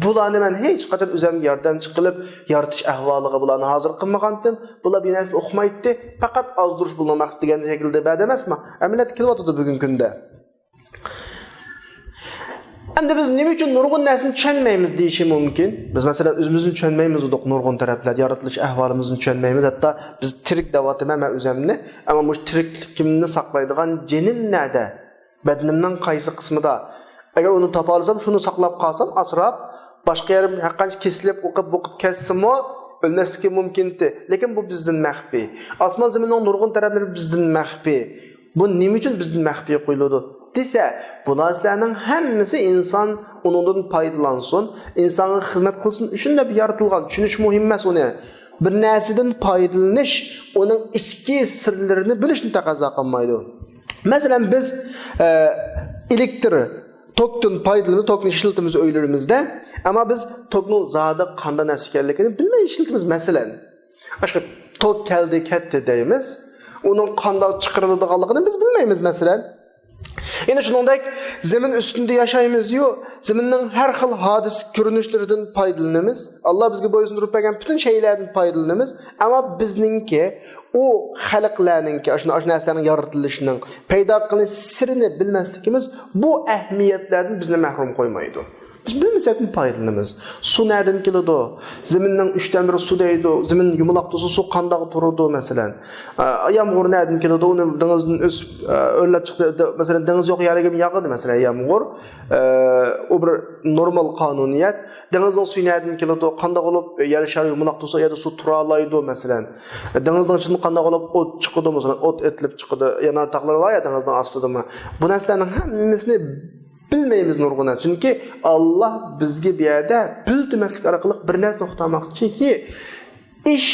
بۇلارنى مەن ھېچقاچان ئۆزۈمگە ياردەمچى قىلىپ يارىتىش ئەھۋالىغا بۇلارنى ھازىر قىلمىغانتىم. بۇلار بىر نەرسىنى ئۇقمايتتى. پەقەت ئازدۇرۇش بۇلارنىڭ مەقسىتى دېگەن شەكىلدە بەردى ئەمەسمۇ؟ ئەمەلىيەتتە كېلىۋاتىدۇ بۈگۈنكى كۈندە. ئەمدى بىز نېمە ئۈچۈن نۇرغۇن نەرسىنى چۈشەنمەيمىز دېيىشى مۇمكىن. بىز، مەسىلەن، ئۆزىمىزنى چۈشەنمەيمىز دېدۇق نۇرغۇن تەرەپلەردە. يارىتىلىش ئەھۋالىمىزنى چۈشەنمەيمىز. ھەتتا بىز تىرىك دەۋاتىمەن مەن ئۆزۈمنى. ئەمما مۇشۇ تىرىكلىكىمنى ساقلايدىغان جېنىم نەدە؟ بەدىنىمنىڭ قايسى قىسمىدا؟ ئەگەر ئۇنى تاپالىسام، شۇنى ساقلاپ قالسام، ئاسراپ، باشقا يېرىم ھەرقانچە كېسىلىپ، ئوقۇپ، بوقۇپ كەتسىمۇ، ئۆلمەسلىكى مۇمكىنتى. لېكىن بۇ بىزدىن مەخپىي. ئاسمان زېمىننىڭ نۇرغۇن تەرەپلىرى بىزدىن مەخپىي. بۇ نېمە ئۈچۈن بىزدىن مەخپىي قويۇلىدۇ دېسە، بۇ نەرسىلەرنىڭ ھەممىسى ئىنسان ئۇنىڭدىن پايدىلانسۇن، ئىنسانغا خىزمەت قىلسۇن ئۈچۈن دەپ يارىتىلغان. چۈشىنىش مۇھىم ئەمەس ئۇنى. بىر نەرسىدىن پايدىلىنىش ئۇنىڭ ئىچكى سىرلىرىنى بىلىشنى تەقەززا قىلمايدۇ. مەسىلەن، بىز، ئە، ئېلېكتر توكتىن پايدىلىنىمىز، توكنى ئىشلىتىمىز ئۆيلىرىمىزدە. ئەمما بىز توكنىڭ زادى قانداق نەرسە ئىكەنلىكىنى بىلمەي ئىشلىتىمىز. مەسىلەن، ئاشۇ توك كەلدى، كەتتى دەيمىز. ئۇنىڭ قانداق چىقىرىلىدىغانلىقىنى بىز بىلمەيمىز، مەسىلەن. يەنە شۇنىڭدەك، زېمىن ئۈستىدە ياشايمىزيۇ، زېمىننىڭ ھەر خىل ھادىسە كۆرۈنۈشلىرىدىن پايدىلىنىمىز. ئاللا بىزگە بويسۇندۇرۇپ بەرگەن پۈتۈن شەيئىلەردىن پايدىلىنىمىز. ئەمما بىزنىڭكى، ئۇ خەلقلەرنىڭكى، ئاشۇ، ئاشۇ نەرسىلەرنىڭ يارىتىلىشىنىڭ، پەيدا قىلىنىش سىرىنى بىلمەسلىكىمىز بۇ ئەھمىيەتلەردىن بىزنى مەھرۇم قويمايدۇ. بىز بىلمىسەكمۇ پايدىلىنىمىز. سۇ نەدىن كېلىدۇ؟ زېمىننىڭ ئۈچتىن بىرى سۇ دەيدۇ. زېمىن يۇمىلاق تۇرسا، سۇ قانداق تۇرىدۇ، مەسىلەن؟ ئە، يامغۇر نەدىن كېلىدۇ؟ ئۇنى دېڭىزدىن ئۆسۈپ، ئە، ئۆرلەپ چىقتى. دە-، مەسىلەن، دېڭىز يوق يەرگىمۇ ياغىدۇ، مەسىلەن، يامغۇر. ئە، ئۇ بىر نورمال قانۇنىيەت. دېڭىزنىڭ سۇيى نەدىن كېلىدۇ؟ قانداق بولۇپ، ئە، يەر شارى يۇمىلاق تۇرسا، ئۇ يەردە سۇ تۇرالايدۇ، مەسىلەن؟ دېڭىزنىڭ ئىچىدىن قانداق بولۇپ ئوت چىقىدۇ، مەسىلەن، ئوت ئېتىلىپ چىقىدۇ، يانار تاغلار بار يا دېڭىزنىڭ ئاستىدىمۇ. بۇ نەرسىلەرنىڭ ھەممىسىنى بىلمەيمىز نۇرغۇن نەرسە. چۈنكى ئاللا بىزگە بۇ يەردە بىلدۈرمەسلىك ئارقىلىق بىر نەرسىنى ئۇقتۇرماقچىكى، ئىش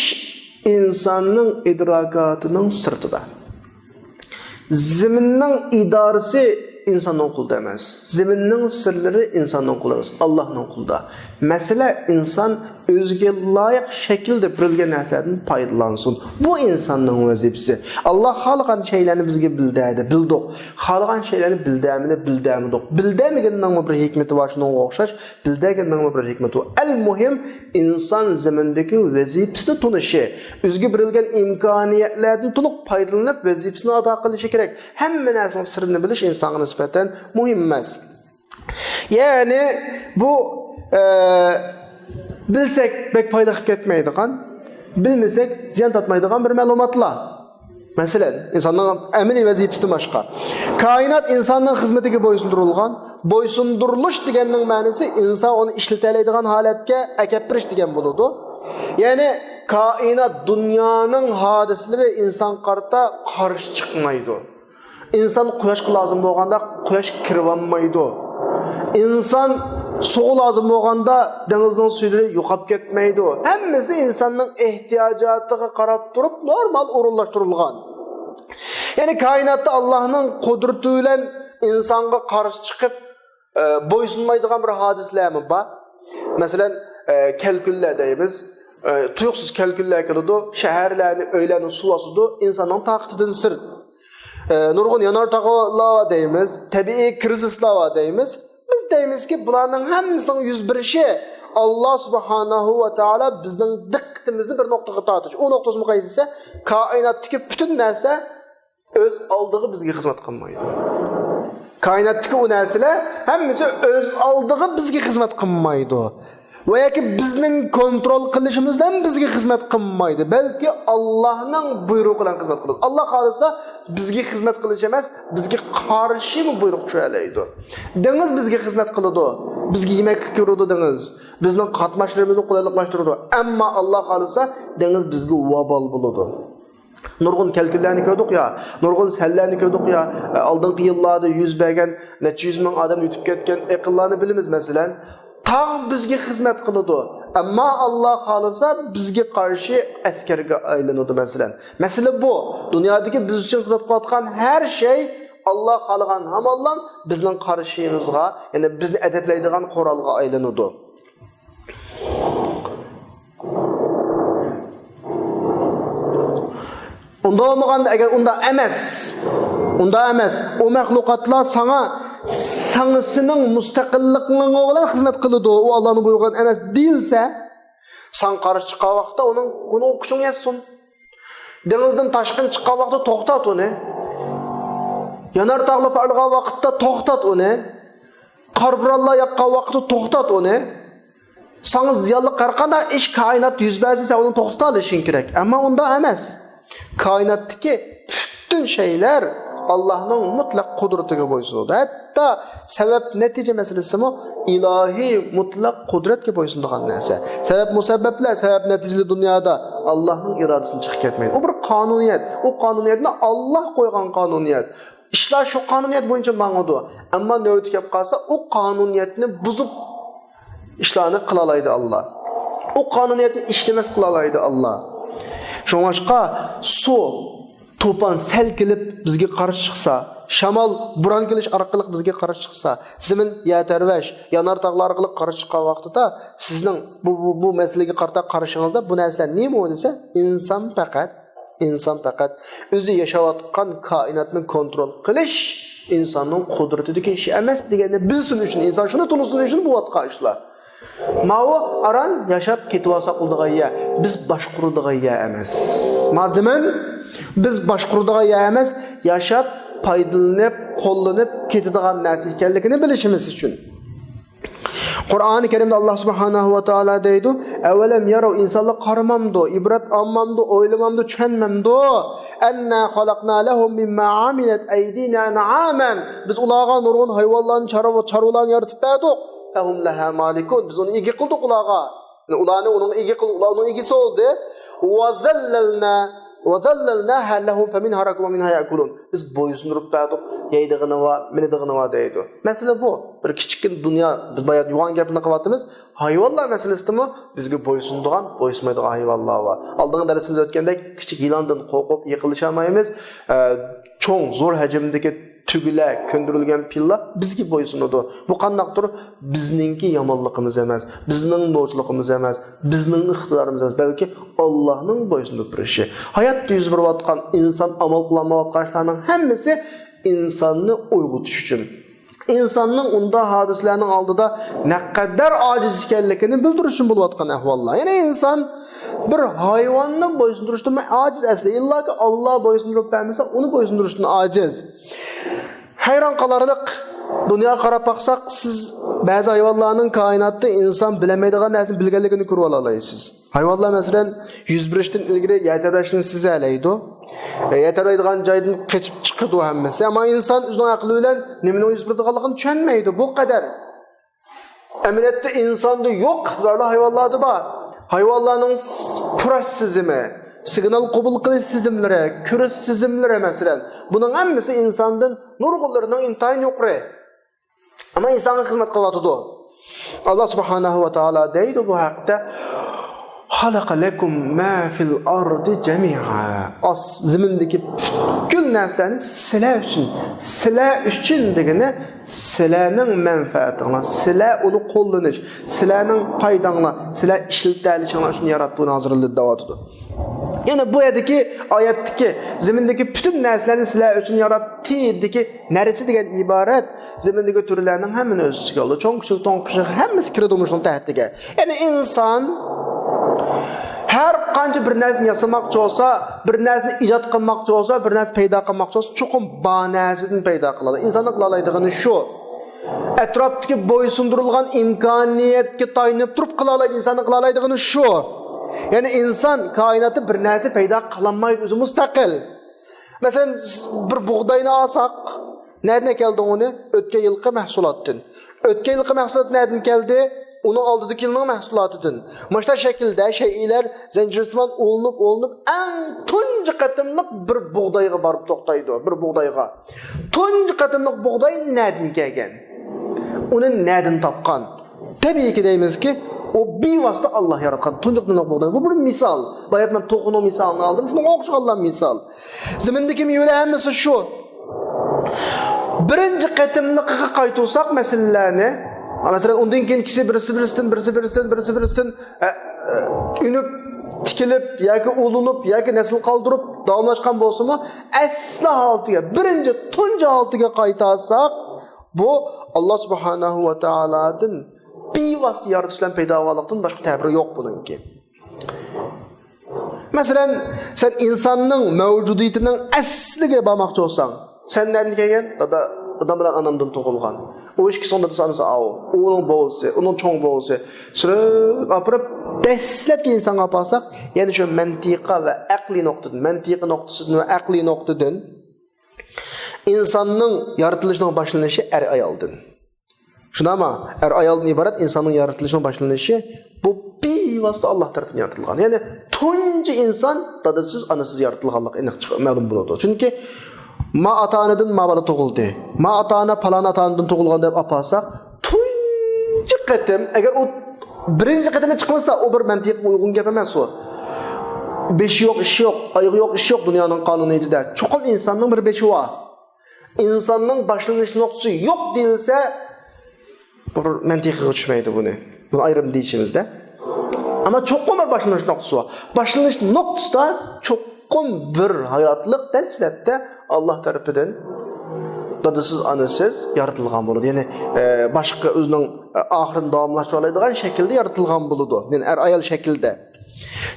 ئىنساننىڭ ئىدراكاتىنىڭ سىرتىدا. زېمىننىڭ ئىدارىسى ئىنساننىڭ قولىدا ئەمەس. زېمىننىڭ سىرلىرى ئىنساننىڭ قولىدا ئەمەس، ئاللانىڭ قولىدا. مەسىلە، ئىنسان ئۆزىگە لايىق شەكىلدە بېرىلگەن نەرسىلەردىن پايدىلانسۇن. بۇ ئىنساننىڭ ۋەزىپىسى. ئاللا خالىغان شەيلەرنى بىزگە بىلدۈردى، بىلدۇق. خالىغان شەيلەرنى بىلدۈرمىدى، بىلدۈرمىدۇق. بىلدۈرمىگىنىنىڭمۇ بىر ھېكمىتى بار، شۇنىڭغا ئوخشاش بىلدۈرگىنىنىڭمۇ بىر ھېكمىتى بار. ئەل مۇھىم، ئىنسان زېمىندىكى ۋەزىپىسىنى تونۇشى، ئۆزىگە بېرىلگەن ئىمكانىيەتلەردىن تولۇق پايدىلىنىپ، ۋەزىپىسىنى ئادا قىلىشى كېرەك. ھەممە نەرسىنىڭ سىرىنى بىلىش ئىنسانغا نىسبەتەن مۇھىم ئەمەس. يەنى بۇ، ئە، بىلسەك بەك پايدا قىلىپ كەتمەيدىغان، بىلمىسەك زىيان تارتمايدىغان بىر مەلۇماتلار. مەسىلەن، ئىنساننىڭ ئەمەلىي ۋەزىپىسىدىن باشقا. كائىنات ئىنساننىڭ خىزمىتىگە بويسۇندۇرۇلغان. بويسۇندۇرۇلۇش دېگەننىڭ مەنىسى ئىنسان ئۇنى ئىشلىتەلەيدىغان ھالەتكە ئەكەپ بېرىش دېگەن بولىدۇ. يەنى كائىنات، دۇنيانىڭ ھادىسىلىرى ئىنسانغا قارىتا قارشى چىقمايدۇ. ئىنسان قۇياشقا لازىم بولغاندا قۇياش كىرىۋالمايدۇ. ئىنسان سۇغا لازىم بولغاندا دېڭىزنىڭ سۈيلىرى يوقاپ كەتمەيدۇ. ھەممىسى ئىنساننىڭ ئېھتىياجاتىغا قاراپ تۇرۇپ نورمال ئورۇنلاشتۇرۇلغان. يەنى كائىناتتا ئاللانىڭ قۇدرىتى بىلەن ئىنسانغا قارشى چىقىپ، ئە، بويسۇنمايدىغان بىر ھادىسىلەرمۇ بار. مەسىلەن، ئە، كەلكۈنلەر دەيمىز. ئە، تۇيۇقسىز كەلكۈنلەر كېلىدۇ، شەھەرلەرنى، ئۆيلەرنى سۇ باسىدۇ، ئىنساننىڭ تاقىتىدىن سىرت. ئە، نۇرغۇن يانار تاغلار دەيمىز، تەبىئىي كىرىزىسلار دەيمىز. بىز دەيمىزكى، بۇلارنىڭ ھەممىسىنىڭ يۈز بېرىشى ئاللا سۇبھانەھۇ ۋە تائالا بىزنىڭ دىققىتىمىزنى بىر نۇقتىغا تارتىش. ئۇ نۇقتىسىمۇ قايسى دېسە، كائىناتتىكى پۈتۈن نەرسە ئۆز ئالدىغا بىزگە خىزمەت قىلمايدۇ. كائىناتتىكى ئۇ نەرسىلەر ھەممىسى ئۆز ئالدىغا بىزگە خىزمەت قىلمايدۇ. ۋە ياكى بىزنىڭ كونترول قىلىشىمىز بىلەن بىزگە خىزمەت قىلمايدۇ. بەلكى ئاللانىڭ بۇيرۇقى بىلەن خىزمەت قىلىدۇ. ئاللا خالىسا بىزگە خىزمەت قىلىش ئەمەس، بىزگە قارشىمۇ بۇيرۇق چۈشۈرەلەيدۇ. دېڭىز بىزگە خىزمەت قىلىدۇ. بىزگە يېمەكلىك بېرىدۇ دېڭىز. بىزنىڭ قاتناشلىرىمىزنى قولايلىقلاشتۇرىدۇ. ئەمما ئاللا خالىسا دېڭىز بىزگە ۋابال بولىدۇ. نۇرغۇن كەلكۈنلەرنى كۆردۇق يا، نۇرغۇن سەللەرنى كۆردۇق يا، ئالدىنقى يىللاردا يۈز بەرگەن نەچچە يۈز مىڭ ئادەم يۈتۈپ كەتكەن ئېقىنلارنى بىلىمىز. مەسىلەن، تاغ بىزگە خىزمەت قىلىدۇ، ئەمما ئاللا خالىسا بىزگە قارشى ئەسكەرگە ئايلىنىدۇ. مەسىلەن، مەسىلە بۇ. دۇنيادىكى بىز ئۈچۈن خىزمەت قىلىۋاتقان ھەر شەي ئاللا خالىغان ھامانلا بىزنىڭ قارشىمىزغا، يەنى بىزنى ئەدەپلەيدىغان قورالغا ئايلىنىدۇ. ئۇنداق بولمىغاندا، ئەگەر ئۇنداق ئەمەس، ئۇنداق ئەمەس، ئۇ مەخلۇقاتلار ساڭا، ساڭا سېنىڭ مۇستەقىللىقىڭ بىلەن خىزمەت قىلىدۇ، ئۇ ئاللانىڭ بۇيرۇغىنى ئەمەس دېيىلسە، ساڭا قارشى چىققان ۋاقىتتا ئۇنىڭ، ئۇنىڭ كۈچۈڭ يەتسۇن. دېڭىزدىن تاشقىن چىققان ۋاقىتتا توختات ئۇنى. يانار تاغلار پارلىغان ۋاقىتتا توختات ئۇنى. قار بورانلار ياغقان ۋاقىتتا توختات ئۇنى. ساڭا زىيانلىق ھەر قانداق ئىش كائىناتتا يۈز بەرسە، سەن ئۇنى توختىتالىشىڭ كېرەك. ئەمما ئۇنداق ئەمەس. كائىناتتىكى پۈتۈن شەيلەر ئاللانىڭ مۇتلەق قۇدرىتىگە بويسۇنىدۇ. ھەتتا سەۋەب نەتىجە مەسىلىسىمۇ ئىلاھىي مۇتلەق قۇدرەتكە بويسۇنىدىغان نەرسە. سەۋەب مۇسەببەپلەر، سەۋەب نەتىجىلىك دۇنيادا ئاللانىڭ ئىرادىسىدىن چىقىپ كەتمەيدۇ. ئۇ بىر قانۇنىيەت. ئۇ قانۇنىيەتنى ئاللا قويغان قانۇنىيەت. ئىشلار شۇ قانۇنىيەت بويىچە ماڭىدۇ. ئەمما نۆۋىتى كەپ قالسا، ئۇ قانۇنىيەتنى بۇزۇپ ئىشلارنى قىلالايدۇ ئاللا. ئۇ قانۇنىيەتنى ئىشلىمەس قىلالايدۇ ئاللا. شۇڭلاشقا سۇ، توپان سەل كېلىپ بىزگە قارشى چىقسا، شامال، بوران كېلىش ئارقىلىق بىزگە قارشى چىقسا، زېمىن، يەر تەۋرەش، يانار تاغلار ئارقىلىق قارشى چىققان ۋاقتىدا سىزنىڭ بۇ، بۇ، بۇ مەسىلىگە قارىتا قارىشىڭىزدا بۇ نەرسىلەر نېمە دېسە، ئىنسان پەقەت ئىنسان پەقەت ئۆزى ياشاۋاتقان كائىناتنى كونترول قىلىش ئىنساننىڭ قۇدرىتىدىكى ئىش ئەمەس دېگەننى بىلسۇن ئۈچۈن، ئىنسان شۇنى تونۇسۇن ئۈچۈن بولۇۋاتقان ئىشلار. ماۋۇ ئاران ياشاپ كېتىۋالساق بولىدىغان يەر، بىز باشقۇرىدىغان يەر ئەمەس. ما زېمىن بىز باشقۇرىدىغان يەر ئەمەس، ياشاپ، پايدىلىنىپ، قوللىنىپ كېتىدىغان نەرسە ئىكەنلىكىنى بىلىشىمىز ئۈچۈن. قۇرئانى كەرىمدە ئاللا سۇبھانەھۇ ۋە تائالا دەيدۇ، ئەۋەلەم يەرەۋ، ئىنسانلار قارىمامدۇ، ئىبرەت ئالمامدۇ، ئويلىمامدۇ، چۈشەنمەمدۇ؟ ئەننا خەلەقنا لەھۇم مىمما ئامىلەت ئەيدىنا ئەنئامەن. بىز ئۇلارغا نۇرغۇن ھايۋانلارنى، چارۋا-، چارۋىلارنى يارىتىپ بەردۇق. فەھۇم لەھا مالىكۇن. بىز ئۇنى ئىگە قىلدۇق ئۇلارغا. يەنى ئۇلارنى ئۇنىڭغا ئىگە قىلدۇق، ئۇلار ئۇنىڭ ئىگىسى بولدى. ۋە زەللەلنا، ۋە زەللەلناھا لەھۇم فەمىنھا رەكۇبۇ ۋە مىنھا يەئكۇلۇن. بىز بويسۇندۇرۇپ بەردۇق، يەيدىغىنى بار، مىنىدىغىنى بار دەيدۇ. مەسىلە بۇ. بىر كىچىككىنە دۇنيا، بىز بايا يوغان گەپنى قىلىۋاتىمىز. ھايۋانلار مەسىلىسىدىمۇ بىزگە بويسۇنىدىغان، بويسۇنمايدىغان ھايۋانلار بار. ئالدىنقى دەرسىمىزدە ئۆتكەندەك، كىچىك يىلاندىن قورقۇپ يېقىنلىشالمايمىز. ئە، چوڭ، زور ھەجىمدىكى تۆگىلەر، كۆندۈرۈلگەن پىللار بىزگە بويسۇنىدۇ. بۇ قانداقتۇر؟ بىزنىڭكى يامانلىقىمىز ئەمەس، بىزنىڭ نوچىلىقىمىز ئەمەس، بىزنىڭ ئىقتىدارىمىز ئەمەس، بەلكى ئاللانىڭ بويسۇندۇرۇپ بېرىشى. ھاياتتا يۈز بېرىۋاتقان، ئىنسان ئامال قىلالمايۋاتقان ئىشلارنىڭ ھەممىسى ئىنساننى ئويغىتىش ئۈچۈن. ئىنساننىڭ ئۇنداق ھادىسىلەرنىڭ ئالدىدا نەقەدەر ئاجىز ئىكەنلىكىنى بىلدۈرۈش ئۈچۈن بولۇۋاتقان ئەھۋاللار. يەنى ئىنسان بىر ھايۋاننى بويسۇندۇرۇشتىنمۇ ئاجىز ئەسلى. ئىللاكى ئاللا بويسۇندۇرۇپ بەرمىسە، ئۇنى بويسۇندۇرۇشتىن ئاجىز. ھەيران قالارلىق، دۇنياغا قاراپ باقساق، سىز بەزى ھايۋانلارنىڭ كائىناتتا ئىنسان بىلەلمەيدىغان نەرسىنى بىلگەنلىكىنى كۆرۈۋالالايسىز. ھايۋانلار، مەسىلەن، يۈز بېرىشتىن ئىلگىرى يەر تەۋرەشنى سېزەلەيدۇ. يەر تەۋرەيدىغان جايدىن قېچىپ چىقىدۇ ھەممىسى. ئەمما ئىنسان ئۆزىنىڭ ئەقلى بىلەن نېمىنىڭ يۈز بېرىدىغانلىقىنى چۈشەنمەيدۇ. بۇ قەدەر. ئەمەلىيەتتە ئىنساندا يوق ئىقتىدارلار ھايۋانلاردا بار. ھايۋانلارنىڭ س-، پۇراش سېزىمى، سىگنال قوبۇل قىلىش سېزىملىرى، كۆرۈش سېزىملىرى، مەسىلەن، بۇنىڭ ھەممىسى ئىنساندىن نۇرغۇنلىرىنىڭ ئىنتايىن يۇقىرى. ئەمما ئىنسانغا خىزمەت قىلىۋاتىدۇ. ئاللا سۇبھانەھۇ ۋە تائالا دەيدۇ بۇ ھەقتە، خەلەقە لەكۇم ما فىل ئەردى جەمىئا. ئاس-، زېمىندىكى پۈتكۈل نەرسىلەرنى سىلەر ئۈچۈن، سىلەر ئۈچۈن دېگىنى سىلەرنىڭ مەنپەئەتىڭلار، سىلەر ئۇنى قوللىنىش، سىلەرنىڭ پايداڭلار، سىلەر ئىشلىتەلىشىڭلار ئۈچۈن ياراتتى، ھازىرلىدى دەۋاتىدۇ. يەنى بۇ يەردىكى ئايەتتىكى زېمىندىكى پۈتۈن نەرسىلەرنى سىلەر ئۈچۈن ياراتتى دېگەن نەرسە دېگەن ئىبارەت زېمىندىكى تۈرلەرنىڭ ھەممىنى ئۆز ئىچىگە ئالىدۇ. چوڭ كىچىك، توڭ پىشىق ھەممىسى كىرىدۇ مۇشۇنىڭ تەھتىگە. يەنى ئىنسان ھەر قانچە بىر نەرسىنى ياسىماقچى بولسا، بىر نەرسىنى ئىجاد قىلماقچى بولسا، بىر نەرسە پەيدا قىلماقچى بولسا، چوقۇم بار نەرسىدىن پەيدا قىلىدۇ. ئىنساننىڭ قىلالايدىغىنى شۇ. ئەتراپتىكى بويسۇندۇرۇلغان ئىمكانىيەتكە تايىنىپ تۇرۇپ قىلالايدۇ. ئىنساننىڭ قىلالايدىغىنى شۇ. يەنى ئىنسان كائىناتتا بىر نەرسە پەيدا قىلالمايدۇ، ئۆزى مۇستەقىل. مەسىلەن، بىر بۇغداينى ئالساق، نەدىن ئەكەلدىڭ ئۇنى؟ ئۆتكەن يىلقى مەھسۇلاتتىن. ئۆتكەن يىلقى مەھسۇلات نەدىن كەلدى؟ ئۇنىڭ ئالدىدىكى يىلنىڭ مەھسۇلاتىدىن. مۇشۇنداق شەكىلدە شەيئىلەر زەنجىرسىمان ئۇلىنىپ، ئۇلىنىپ، ئەڭ تۇنجى تۇنجى قېتىملىق بىر بۇغدايغا بارىپ توختايدۇ، بىر بۇغدايغا. تۇنجى قېتىملىق بۇغداي نەدىن كەلگەن؟ ئۇنى نەدىن تاپقان؟ تەبىئىيكى دەيمىزكى، ئۇ بىۋاسىتە ئاللا ياراتقان تۇنجى قېتىملىق بۇغداي. بۇ بىر مىسال. بايا مەن توخۇنىڭ مىسالىنى ئالدىم، شۇنىڭغا ئوخشىغانلا مىسال. زېمىندىكى مېۋىلەر ھەممىسى شۇ. بىرىنچى قېتىملىقىغا قايتۇرساق مەسىلىلەرنى، مەسىلەن، ئۇندىن كېيىن كىشى بىرسى بىرسىدىن، بىرسى بىرسىدىن، بىرسى بىرسىدىن، ئە، ئە، ئۈنۈپ، تىكىلىپ ياكى ئۇلىنىپ ياكى نەسىل قالدۇرۇپ داۋاملاشقان بولسىمۇ، ئەسلى ھالىتىگە، بىرىنچى تۇنجى ھالىتىگە قايتارساق، بۇ ئاللا سۇبھانەھۇ ۋە تائالادىن بىۋاسىتە يارىتىش بىلەن پەيدا بولغانلىقتىن باشقا تەبىرى يوق بۇنىڭكى. مەسىلەن، سەن ئىنساننىڭ مەۋجۇدىيىتىنىڭ ئەسلىگە بارماقچى بولساڭ، سەن نەدىن كەلگەن؟ دادا، دادام بىلەن ئانامدىن تۇغۇلغان. ئۇ ئىككىسىنىڭ دادىسى، ئانىسى ئاۋۇ. ئۇنىڭ بوۋىسى، ئۇنىڭ چوڭ بوۋىسى. سۈرۈپ ئاپىرىپ، دەسلەپكى ئىنسانغا ئاپارساق، يەنە شۇ مەنتىقە ۋە ئەقلىي نۇقتىدىن، مەنتىقىي نۇقتىسىدىن ۋە ئەقلىي نۇقتىدىن ئىنساننىڭ يارىتىلىشىنىڭ باشلىنىشى ئەر-ئايالدىن. شۇنداقمۇ؟ ئەر-ئايالدىن ئىبارەت ئىنساننىڭ يارىتىلىشىنىڭ باشلىنىشى بۇ بىۋاسىتە ئاللا تەرىپىدىن يارىتىلغان. يەنى تۇنجى ئىنسان دادىسىز، ئانىسىز يارىتىلغانلىقى ئېنىق چىق-، مەلۇم بولىدۇ. چۈنكى ما ئاتا-ئانىدىن ما بالا تۇغۇلدى. ما ئاتا-ئانا پالان ئاتا-ئانىدىن تۇغۇلغان دەپ ئاپارساق، تۇنجى قېتىم، ئەگەر ئۇ بىرىنچى قېتىمى چىقمىسا، ئۇ بىر مەنتىققە ئۇيغۇن گەپ ئەمەس ئۇ. بېشى يوق، ئىشى يوق، ئايىغى يوق، ئىشى يوق دۇنيانىڭ قانۇنىيىتىدە. چوقۇم ئىنساننىڭ بىر بېشى بار. ئىنساننىڭ باشلىنىش نۇقتىسى يوق دېيىلسە، بۇ بىر مەنتىقىغا چۈشمەيدۇ بۇنى. بۇنى ئايرىم دېيىشىمىزدە. ئەمما چوقۇم بىر باشلىنىش نۇقتىسى بار. باشلىنىش نۇقتىسىدا چوقۇم بىر ھاياتلىق دەسلەپتە ئاللا تەرىپىدىن دادىسىز، ئانىسىز يارىتىلغان بولىدۇ. يەنى، ئە، باشقا ئۆزىنىڭ، ئە، ئاخىرىنى داۋاملاشتۇرالايدىغان شەكىلدە يارىتىلغان بولىدۇ. يەنى ئەر-ئايال شەكلىدە.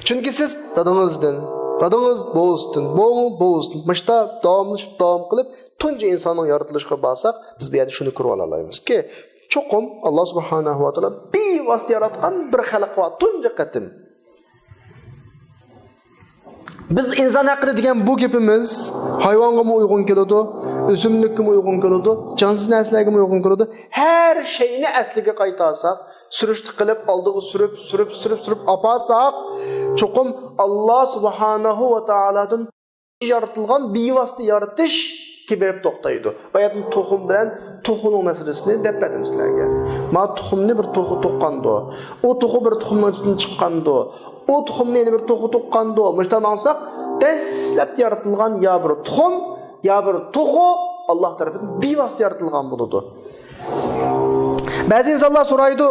چۈنكى سىز دادىڭىزدىن، دادىڭىز بوۋىسىدىن، بوۋىڭىز بوۋىسىدىن، مۇشۇنداق داۋاملىشىپ، داۋام قىلىپ، تۇنجى ئىنساننىڭ يارىتىلىشىغا بارساق، بىز بۇ يەردە شۇنى كۆرۈۋالالايمىزكى، چوقۇم ئاللا سۇبھانەھۇ ۋە تائالا بىۋاسىتە ياراتقان بىر خەلق بار، تۇنجى قېتىم. بىز ئىنسان ھەققىدە دېگەن بۇ گېپىمىز ھايۋانغىمۇ ئۇيغۇن كېلىدۇ، ئۆسۈملۈككىمۇ ئۇيغۇن كېلىدۇ، جانسىز نەرسىلەرگىمۇ ئۇيغۇن كېلىدۇ. ھەر شەينى ئەسلىگە قايتارساق، سۈرۈشتە قىلىپ، ئالدىغا سۈرۈپ، سۈرۈپ، سۈرۈپ، سۈرۈپ ئاپارساق، چوقۇم ئاللا سۇبھانەھۇ ۋە تائالادىن يارىتىلغان بىۋاسىتە يارىتىشكە بېرىپ توختايدۇ. باياتىن توخۇم بىلەن توخۇنىڭ مەسىلىسىنى دەپ بەردىم سىلەرگە. ما توخۇمنى بىر توخۇ تۇغقاندۇ. ئۇ توخۇ بىر توخۇمنىڭ ئىچىدىن چىققاندۇ. ئۇ توخۇمنى يەنە بىر توخۇ تۇغقاندۇ. مۇشۇنداق ماڭساق، دەسلەپتە يارىتىلغان يا بىر توخۇم، يا بىر توخۇ ئاللا تەرىپىدىن بىۋاسىتە يارىتىلغان بولىدۇ. بەزى ئىنسانلار سورايدۇ،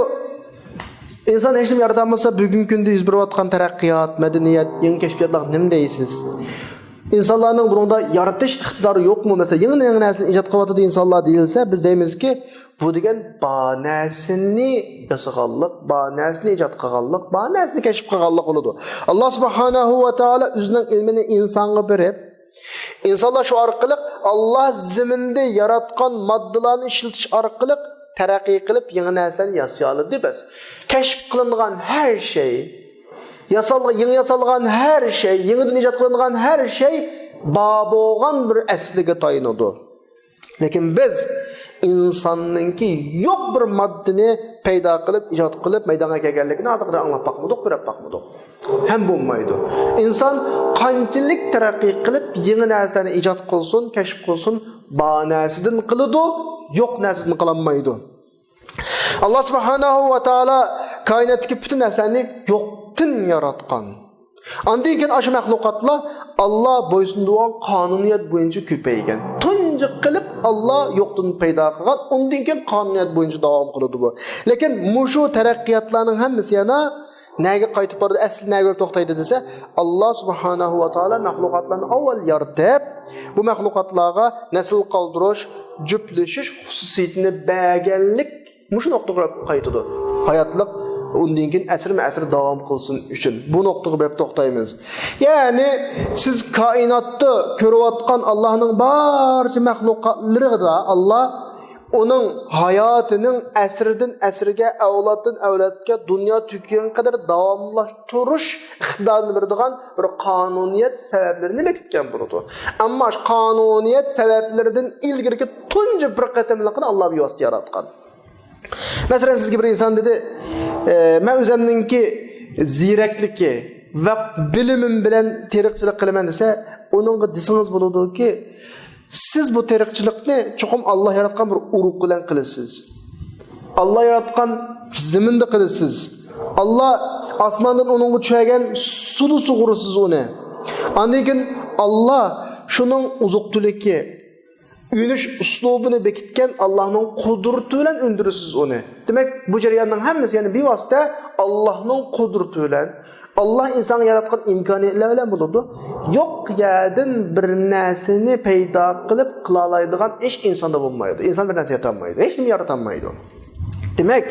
ئىنسان ھېچنېمە يارىتالمىسا، بۈگۈنكى كۈندە يۈز بېرىۋاتقان تەرەققىيات، مەدەنىيەت، يېڭى كەشپىياتلارغا نېمە دەيسىز؟ ئىنسانلارنىڭ بۇنىڭدا يارىتىش ئىقتىدارى يوقمۇ؟ مەسىلەن، يېڭى، يېڭى نەرسىنى ئىجاد قىلىۋاتىدۇ ئىنسانلار دېيىلسە، بىز دەيمىزكى، بۇ دېگەن بار نەرسىنى ياسىغانلىق، بار نەرسىنى ئىجاد قىلغانلىق، بار نەرسىنى كەشىپ قىلغانلىق بولىدۇ. ئاللا سۇبھانەھۇ ۋە تائالا ئۆزىنىڭ ئىلمىنى ئىنسانغا بېرىپ، ئىنسانلار شۇ ئارقىلىق ئاللا زېمىندا ياراتقان ماددىلارنى ئىشلىتىش ئارقىلىق تەرەققىي قىلىپ، يېڭى نەرسىلەرنى ياسىيالىدى بەس. كەشىپ قىلىنغان ھەر شەي، ياسالغان، يېڭى ياسالغان ھەر شەي، يېڭىدىن ئىجاد قىلىنغان ھەر شەي بار بولغان بىر ئەسلىگە تايىنىدۇ. لېكىن بىز ئىنساننىڭكى يوق بىر ماددىنى پەيدا قىلىپ، ئىجاد قىلىپ، مەيدانغا كەلگەنلىكىنى ھازىرغىچە ئاڭلاپ باقمىدۇق، كۆرۈپ باقمىدۇق. ھەم بولمايدۇ. ئىنسان قانچىلىك تەرەققىي قىلىپ، يېڭى نەرسىلەرنى ئىجاد قىلسۇن، كەشىپ قىلسۇن، بار نەرسىدىن قىلىدۇ، يوق نەرسىدىن قىلالمايدۇ. ئاللا سۇبھانەھۇ ۋە تائالا كائىناتتىكى پۈتۈن نەرسىلەرنى يوقتىن ياراتقان. ئاندىن كېيىن ئاشۇ مەخلۇقاتلار ئاللا بويسۇنىدىغان قانۇنىيەت بويىچە كۆپەيگەن. تۇنجى قىلىپ ئاللا يوقتىن پەيدا قىلغان، ئۇندىن كېيىن قانۇنىيەت بويىچە داۋام قىلىدۇ بۇ. لېكىن مۇشۇ تەرەققىياتلارنىڭ ھەممىسى يەنە نەگە قايتىپ بارىدۇ، ئەسلى نەگە بېرىپ توختايدۇ دېسە، ئاللا سۇبھانەھۇ ۋە تائالا مەخلۇقاتلارنى ئاۋۋال يارىتىپ، بۇ مەخلۇقاتلارغا نەسىل قالدۇرۇش، جۈپلىشىش خۇسۇسىيىتىنى بەرگەنلىك مۇشۇ نۇقتىغا بېرىپ قايتىدۇ. ھاياتلىق ئۇندىن كېيىن ئەسىرمۇ ئەسىر داۋام قىلسۇن ئۈچۈن بۇ نۇقتىغا بېرىپ توختايمىز. يەنى سىز كائىناتتا كۆرۈۋاتقان ئاللانىڭ بارچە مەخلۇقاتلىرىدا ئاللا ئۇنىڭ ھاياتىنىڭ ئەسىردىن ئەسىرگە، ئەۋلادتىن ئەۋلادقا، دۇنيا تۈگىگەنگە قەدەر داۋاملاشتۇرۇش ئىقتىدارىنى بېرىدىغان بىر قانۇنىيەت سەۋەبلىرىنى بېكىتكەن بولىدۇ. ئەمما شۇ قانۇنىيەت سەۋەبلىرىدىن ئىلگىرىكى تۇنجى بىر قېتىملىقىنى ئاللا بىۋاسىتە ياراتقان. مەسىلەن، سىزگە بىر ئىنسان دېدى، ئە، مەن ئۆزۈمنىڭكى زېرەكلىكى، ۋە بىلىمىم بىلەن تېرىقچىلىق قىلىمەن دېسە، ئۇنىڭغا دېسىڭىز بولىدۇكى، سىز بۇ تېرىقچىلىقنى چوقۇم ئاللا ياراتقان بىر ئۇرۇق بىلەن قىلىسىز. ئاللا ياراتقان زېمىندا قىلىسىز. ئاللا ئاسماندىن ئۇنىڭغا چۈشۈرگەن سۇدا سۇغۇرىسىز ئۇنى. ئاندىن كېيىن ئاللا شۇنىڭ ئوزۇق-تۈلۈكى، ئۈنۈش ئۇسلۇبىنى بېكىتكەن ئاللانىڭ قۇدرىتى بىلەن ئۈندۈرىسىز ئۇنى. دېمەك، بۇ جەرياننىڭ ھەممىسى، يەنى بىۋاسىتە ئاللانىڭ قۇدرىتى بىلەن، ئاللا ئىنسانغا ياراتقان ئىمكانىيەتلەر بىلەن بولىدۇ. يوق يەردىن بىر نەرسىنى پەيدا قىلىپ قىلالايدىغان ئىش ئىنساندا بولمايدۇ. ئىنسان بىر نەرسە يارىتالمايدۇ. ھېچنېمە يارىتالمايدۇ. دېمەك،